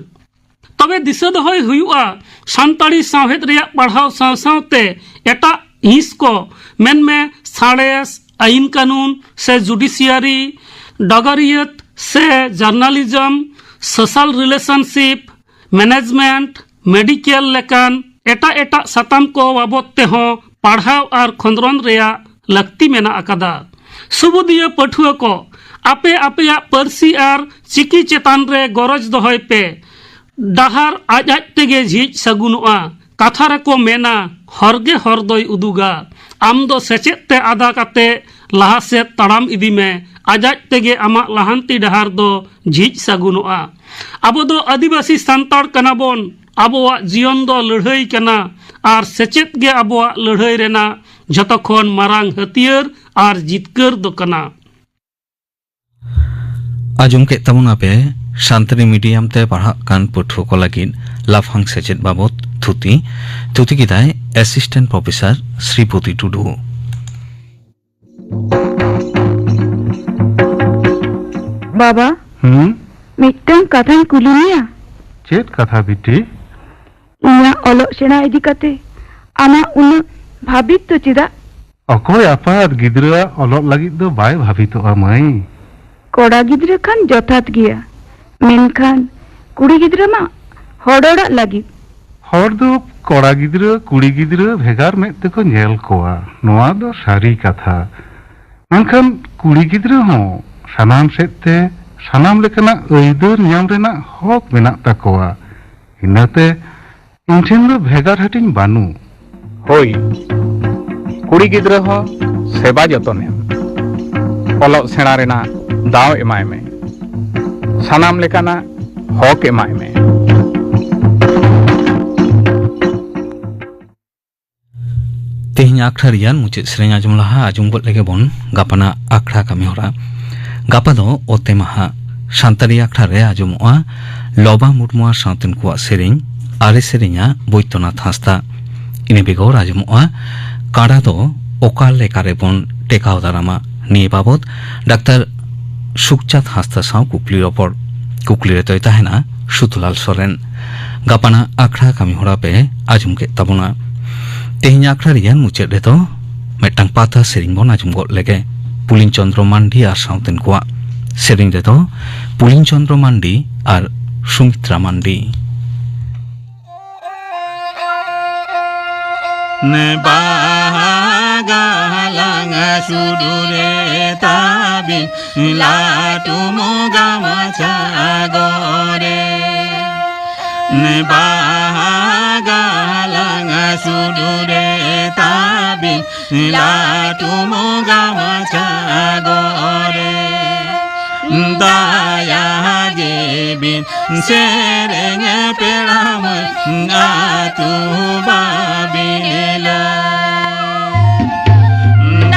ᱛᱚᱵᱮ ᱫᱤᱥᱟᱹ ᱫᱚᱦᱚᱭ ᱦᱩᱭᱩᱜᱼᱟ, ᱥᱟᱱᱛᱟᱲᱤ ᱥᱟᱶᱦᱮᱫ ᱨᱮᱭᱟᱜ ᱯᱟᱲᱦᱟᱣ ᱥᱟᱶ ᱥᱟᱶᱛᱮ ᱮᱴᱟᱜ ᱦᱤᱸᱥ ᱠᱚ, ᱢᱮᱱᱢᱮ ᱥᱟᱬᱮᱥ, ᱟᱹᱭᱤᱱ ᱠᱟᱹᱱᱩᱱ ᱥᱮ ᱡᱩᱰᱤᱥᱤᱭᱟᱨᱤ, ᱰᱚᱜᱚᱨᱤᱭᱟᱹᱛ ᱥᱮ ᱡᱟᱨᱱᱟᱞᱤᱡᱚᱢ, ᱥᱳᱥᱟᱞ ᱨᱤᱞᱮᱥᱚᱱᱥᱤᱯ, ᱢᱮᱱᱮᱡᱽᱢᱮᱱᱴ, ᱢᱮᱰᱤᱠᱮᱞ ᱞᱮᱠᱟᱱ ᱮᱴᱟᱜ ᱮᱴᱟᱜ ᱥᱟᱛᱟᱢ ᱠᱚ ᱵᱟᱵᱚᱫ ᱛᱮᱦᱚᱸ ᱯᱟᱲᱦᱟᱣ ᱟᱨ ᱠᱷᱚᱸᱫᱽᱨᱚᱱ ᱨᱮᱭᱟᱜ ᱞᱟᱹᱠᱛᱤ ᱢᱮᱱᱟᱜ ᱟᱠᱟᱫᱟ᱾ ᱥᱩᱵᱩᱫᱤᱭᱟᱹ ᱯᱟᱹᱴᱷᱩᱣᱟᱹ ᱠᱚ, ᱟᱯᱮ ᱟᱯᱮᱭᱟᱜ ᱯᱟᱹᱨᱥᱤ ᱟᱨ ᱪᱤᱠᱤ ᱪᱮᱛᱟᱱ ᱨᱮ ᱜᱚᱨᱚᱡᱽ ᱫᱚᱦᱚᱭ ᱯᱮ᱾ ᱰᱟᱦᱟᱨ ᱟᱡ ᱟᱡ ᱛᱮᱜᱮ ᱡᱷᱤᱡ ᱥᱟᱹᱜᱩᱱᱚᱜᱼᱟ᱾ ᱠᱟᱛᱷᱟ ᱨᱮᱠᱚ ᱢᱮᱱᱟ, "ᱦᱚᱨ ᱜᱮ ᱦᱚᱨ ᱫᱚᱭ ᱩᱫᱩᱜᱟ᱾" ᱟᱢ ᱫᱚ ᱥᱮᱪᱮᱫ ᱛᱮ ᱟᱫᱟ ᱠᱟᱛᱮ ᱞᱟᱦᱟ ᱥᱮᱫ ᱛᱟᱲᱟᱢ ᱤᱫᱤ ᱢᱮ᱾ ᱟᱡ ᱟᱡ ᱛᱮᱜᱮ ᱟᱢᱟᱜ ᱞᱟᱦᱟᱱᱛᱤ ᱰᱟᱦᱟᱨ ᱫᱚ ᱡᱷᱤᱡ ᱥᱟᱹᱜᱩᱱᱚᱜᱼᱟ᱾ ᱟᱵᱚ ᱫᱚ ᱟᱹᱫᱤᱵᱟᱹᱥᱤ ᱥᱟᱱᱛᱟᱲ ᱠᱟᱱᱟ ᱵᱚᱱ᱾ ᱟᱵᱚᱣᱟᱜ ᱡᱤᱭᱚᱱ ᱫᱚ ᱞᱟᱹᱲᱦᱟᱹᱭ ᱠᱟᱱᱟ, ᱟᱨ ᱥᱮᱪᱮᱫ ᱜᱮ ᱟᱵᱚᱣᱟᱜ ᱞᱟᱹᱲᱦᱟᱹᱭ ᱨᱮᱱᱟᱜ ᱡᱷᱚᱛᱚ ᱠᱷᱚᱱ ᱢᱟᱨᱟᱝ ᱦᱟᱹᱛᱭᱟᱹᱨ ᱟᱨ ᱡᱤᱛᱠᱟᱹᱨ ᱫᱚ ᱠᱟᱱᱟ᱾ ᱟᱸᱡᱚᱢ ᱠᱮᱫ ᱛᱟᱵᱚᱱᱟ ᱯᱮ ᱥᱟᱱᱛᱟᱲᱤ ᱢᱤᱰᱤᱭᱟᱢ ᱛᱮ ᱯᱟᱲᱦᱟᱜ ᱠᱟᱱ ᱯᱟᱹᱴᱷᱩᱣᱟᱹ ᱠᱚ ᱞᱟᱹᱜᱤᱫ ᱞᱟᱯᱷᱟᱝ ᱥᱮᱪᱮᱫ ᱵᱟᱵᱚᱛ ᱛᱷᱩᱛᱤ᱾ ᱛᱷᱩᱛᱤ ᱠᱮᱫᱟᱭ ᱮᱥᱤᱥᱴᱮᱱᱴ ᱯᱨᱚᱯᱷᱮᱥᱚᱨ ᱥᱨᱤᱯᱚᱛᱤ ᱴᱩᱰᱩ᱾ ᱵᱟᱵᱟ, ᱦᱩᱸ? ᱢᱤᱫᱴᱟᱝ ᱠᱟᱛᱷᱟᱧ ᱠᱩᱞᱤ ᱢᱮᱭᱟ᱾ ᱪᱮᱫ ᱠᱟᱛᱷᱟ ᱵᱤᱴᱤ? ᱤᱧᱟᱹᱜ ᱚᱞᱚᱜ ᱥᱮᱬᱟ ᱤᱫᱤ ᱠᱟᱛᱮ ᱟᱢᱟᱜ ᱩᱱᱟᱹᱜ ᱵᱷᱟᱹᱵᱤᱛ ᱫᱚ ᱪᱮᱫᱟᱜ? ᱚᱠᱚᱭ ᱟᱯᱟᱛ ᱜᱤᱫᱽᱨᱟᱹᱣᱟᱜ ᱚᱞᱚᱜ ᱞᱟᱹᱜᱤᱫ ᱫᱚ ᱵᱟᱭ ᱵᱷᱟᱹᱵᱤᱛᱚᱜᱼᱟ, ᱢᱟᱹᱭ? ᱠᱚᱲᱟ ᱜᱤᱫᱽᱨᱟᱹ ᱠᱷᱟᱱ ᱡᱚᱛᱷᱟᱛ ᱜᱮᱭᱟ, ᱢᱮᱱᱠᱷᱟᱱ ᱠᱩᱲᱤ ᱜᱤᱫᱽᱨᱟᱹ ᱢᱟ ᱦᱚᱲ ᱚᱲᱟᱜ ᱞᱟᱹᱜᱤᱫ᱾ ᱦᱚᱲ ᱫᱚ ᱠᱚᱲᱟ ᱜᱤᱫᱽᱨᱟᱹ, ᱠᱩᱲᱤ ᱜᱤᱫᱽᱨᱟᱹ ᱵᱷᱮᱜᱟᱨ ᱢᱮᱫ ᱛᱮᱠᱚ ᱧᱮᱞ ᱠᱚᱣᱟ, ᱱᱚᱣᱟ ᱫᱚ ᱥᱟᱹᱨᱤ ᱠᱟᱛᱷᱟ᱾ ᱢᱮᱱᱠᱷᱟᱱ ᱠᱩᱲᱤ ᱜᱤᱫᱽᱨᱟᱹ ᱦᱚᱸ ᱥᱟᱱᱟᱢ ᱥᱮᱫ ᱛᱮ ᱥᱟᱱᱟᱢ ᱞᱮᱠᱟᱱᱟᱜ ᱟᱹᱭᱫᱟᱹᱨ ᱧᱟᱢ ᱨᱮᱱᱟᱜ ᱦᱚᱠ ᱢᱮᱱᱟᱜ ᱛᱟᱠᱚᱣᱟ᱾ ᱤᱱᱟᱹᱛᱮ ᱤᱧ ᱴᱷᱮᱱ ᱫᱚ ᱵᱷᱮᱜᱟᱨ ᱦᱟᱹᱴᱤᱧ ᱵᱟᱹᱱᱩᱜ᱾ ᱦᱳᱭ, ᱠᱩᱲᱤ ᱜᱤᱫᱽᱨᱟᱹ ᱦᱚᱸ ᱥᱮᱵᱟ ᱡᱚᱛᱚᱱ ᱮᱢ᱾ ᱚᱞᱚᱜ ᱥᱮᱬᱟ ᱨᱮᱱᱟᱜ ᱫᱟᱣ ᱮᱢᱟᱭ ᱢᱮ᱾ ᱥᱟᱱᱟᱢ ᱞᱮᱠᱟᱱᱟᱜ ᱦᱚᱠ ᱮᱢᱟᱭ ᱢᱮ᱾ ᱛᱮᱦᱮᱧ ᱟᱠᱷᱲᱟ ᱨᱮᱭᱟᱜ ᱢᱩᱪᱟᱹᱫ ᱥᱮᱨᱮᱧ ᱟᱸᱡᱚᱢ ᱞᱟᱦᱟ ᱟᱸᱡᱚᱢ ᱜᱚᱫ ᱞᱮᱜᱮ ᱵᱚᱱ ᱜᱟᱯᱟᱱᱟᱜ ᱟᱠᱷᱲᱟ ᱠᱟᱹᱢᱤ ᱦᱚᱨᱟ᱾ ᱜᱟᱯᱟ ᱫᱚ ᱚᱛᱮ ᱢᱟᱦᱟ᱾ ᱥᱟᱱᱛᱟᱲᱤ ᱟᱠᱷᱲᱟ ᱨᱮ ᱟᱸᱡᱚᱢᱚᱜᱼᱟ ᱞᱚᱵᱟ ᱢᱩᱨᱢᱩ ᱟᱨ ᱥᱟᱶᱛᱮᱱ ᱠᱚᱣᱟᱜ ᱥᱮᱨᱮᱧ, ᱟᱨᱮ ᱥᱮᱨᱮᱧᱟ ᱵᱳᱭᱫᱚᱱᱟᱛᱷ ᱦᱟᱸᱥᱫᱟ᱾ ᱤᱱᱟᱹ ᱵᱮᱜᱚᱨ ᱟᱸᱡᱚᱢᱚᱜᱼᱟ ᱠᱟᱰᱟ ᱫᱚ ᱚᱠᱟ ᱞᱮᱠᱟ ᱨᱮᱵᱚᱱ ᱴᱮᱠᱟᱣ ᱫᱟᱨᱟᱢᱟ᱾ ᱱᱤᱭᱟᱹ ᱵᱟᱵᱚᱛ ᱰᱟᱠᱛᱟᱨ ᱥᱩᱠᱪᱟᱸᱫᱽ ᱦᱟᱸᱥᱫᱟ ᱥᱟᱶ ᱠᱩᱠᱞᱤ ᱨᱚᱯᱚᱲ᱾ ᱠᱩᱠᱞᱤ ᱨᱮᱫᱚᱭ ᱛᱟᱦᱮᱱᱟ ᱥᱩᱫᱷᱩᱞᱟᱞ ᱥᱚᱨᱮᱱ᱾ ᱜᱟᱯᱟᱱᱟᱜ ᱟᱠᱷᱲᱟ ᱠᱟᱹᱢᱤ ᱦᱚᱨᱟ ᱯᱮ ᱟᱸᱡᱚᱢ ᱠᱮᱫ ᱛᱟᱵᱚᱱᱟ᱾ ᱛᱮᱦᱮᱧ ᱟᱠᱷᱲᱟ ᱨᱮᱭᱟᱜ ᱢᱩᱪᱟᱹᱫ ᱨᱮᱫᱚ ᱢᱤᱫᱴᱟᱝ ᱯᱟᱛᱟ ᱥᱮᱨᱮᱧ ᱵᱚᱱ ᱟᱸᱡᱚᱢ ᱜᱚᱫ ᱞᱮᱜᱮ᱾ ᱯᱩᱞᱤᱱ ᱪᱚᱸᱫᱽᱨᱚ ᱢᱟᱱᱰᱤ ᱟᱨ ᱥᱟᱶᱛᱮᱱ ᱠᱚᱣᱟᱜ ᱥᱮᱨᱮᱧ ᱨᱮᱫᱚ ᱯᱩᱞᱤᱱ ᱪᱚᱸᱫᱽᱨᱚ ᱢᱟᱱᱰᱤ ᱟᱨ ᱥᱩᱢᱤᱛᱨᱟ ᱢᱟᱱᱰᱤ᱾ ᱱᱮ ᱵᱟᱦᱟ ᱜᱟᱞᱟᱝ ᱥᱩᱰᱩ ᱨᱮ ᱛᱟᱵᱤᱱ ᱞᱟᱹᱴᱩ ᱢᱚᱜᱟ ᱢᱟᱪᱷᱟ ᱜᱚᱨᱮ᱾ ᱱᱮ ᱵᱟᱦᱟ ᱜᱟᱞᱟᱝ ᱥᱩᱰᱩ ᱨᱮ ᱛᱟᱵᱤᱱ ᱞᱟᱹᱴᱩ ᱢᱚᱜᱟ ᱢᱟᱪᱷᱟ ᱜᱚᱨᱮ᱾ ᱫᱟᱭᱟ ᱜᱮ ᱵᱤᱱ ᱥᱮᱨᱮᱧ ᱯᱮᱲᱟ ᱢᱟᱹᱭ ᱟᱹᱛᱩ ᱵᱟᱵᱤᱱ ᱞᱟᱹᱭ᱾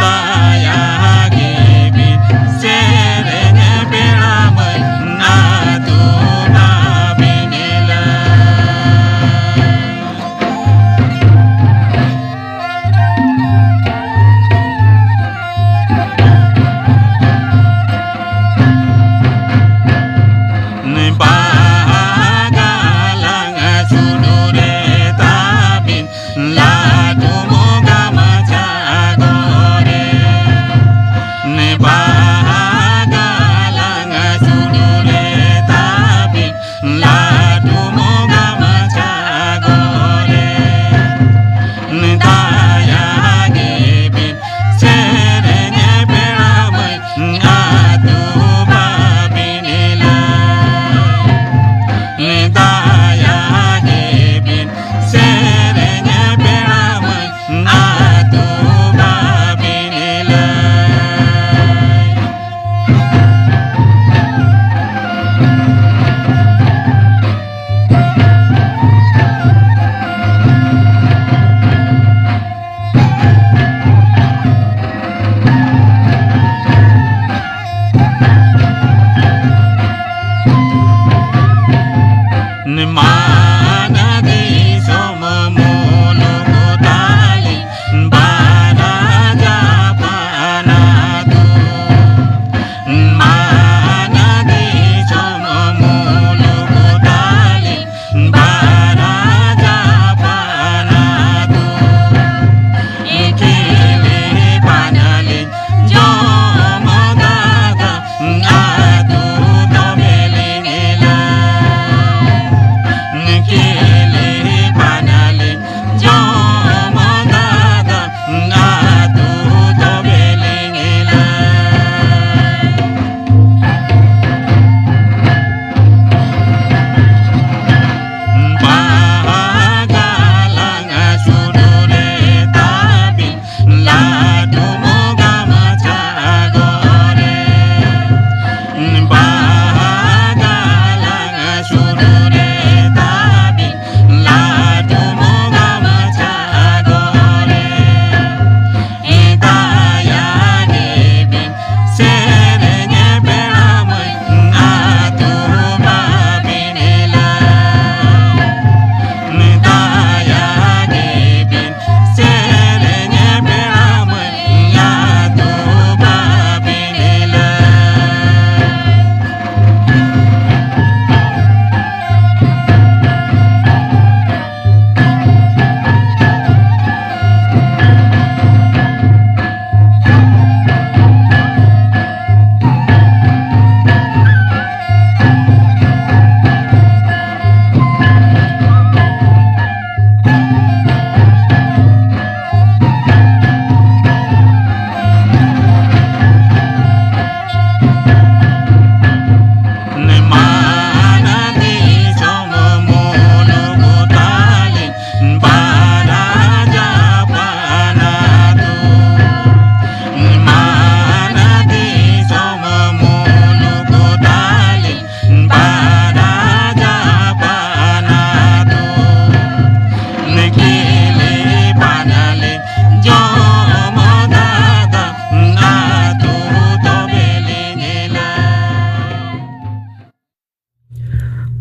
ᱫᱟᱭᱟ ᱜᱮ ᱵᱤᱱ ᱥᱮᱨᱮᱧ ᱯᱮᱲᱟ ᱢᱟᱹᱭ ᱟᱹᱛᱩ ᱵᱟᱵᱤᱱ ᱞᱟᱹᱭ᱾ ᱵᱟᱦᱟ ᱜᱟᱞᱟᱝ ᱥᱩᱰᱩ ᱨᱮ ᱛᱟᱵᱤᱱ ᱞᱟᱹᱴᱩ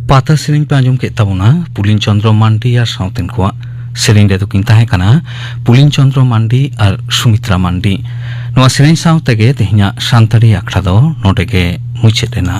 ᱯᱟᱛᱟ ᱥᱮᱨᱮᱧ ᱯᱮ ᱟᱸᱡᱚᱢ ᱠᱮᱫ ᱛᱟᱵᱚᱱᱟ ᱯᱩᱞᱤᱱ ᱪᱚᱸᱫᱽᱨᱚ ᱢᱟᱱᱰᱤ ᱟᱨ ᱥᱟᱶᱛᱮᱱ ᱠᱚᱣᱟᱜ᱾ ᱥᱮᱨᱮᱧ ᱨᱮᱫᱚ ᱠᱤᱱ ᱛᱟᱦᱮᱸ ᱠᱟᱱᱟ ᱯᱩᱞᱤᱱ ᱪᱚᱸᱫᱽᱨᱚ ᱢᱟᱱᱰᱤ ᱟᱨ ᱥᱩᱢᱤᱛᱨᱟ ᱢᱟᱱᱰᱤ᱾ ᱱᱚᱣᱟ ᱥᱮᱨᱮᱧ ᱥᱟᱶ ᱛᱮᱜᱮ ᱛᱮᱦᱮᱧᱟᱜ ᱥᱟᱱᱛᱟᱲᱤ ᱟᱠᱷᱲᱟ ᱫᱚ ᱱᱚᱰᱮ ᱜᱮ ᱢᱩᱪᱟᱹᱫ ᱮᱱᱟ᱾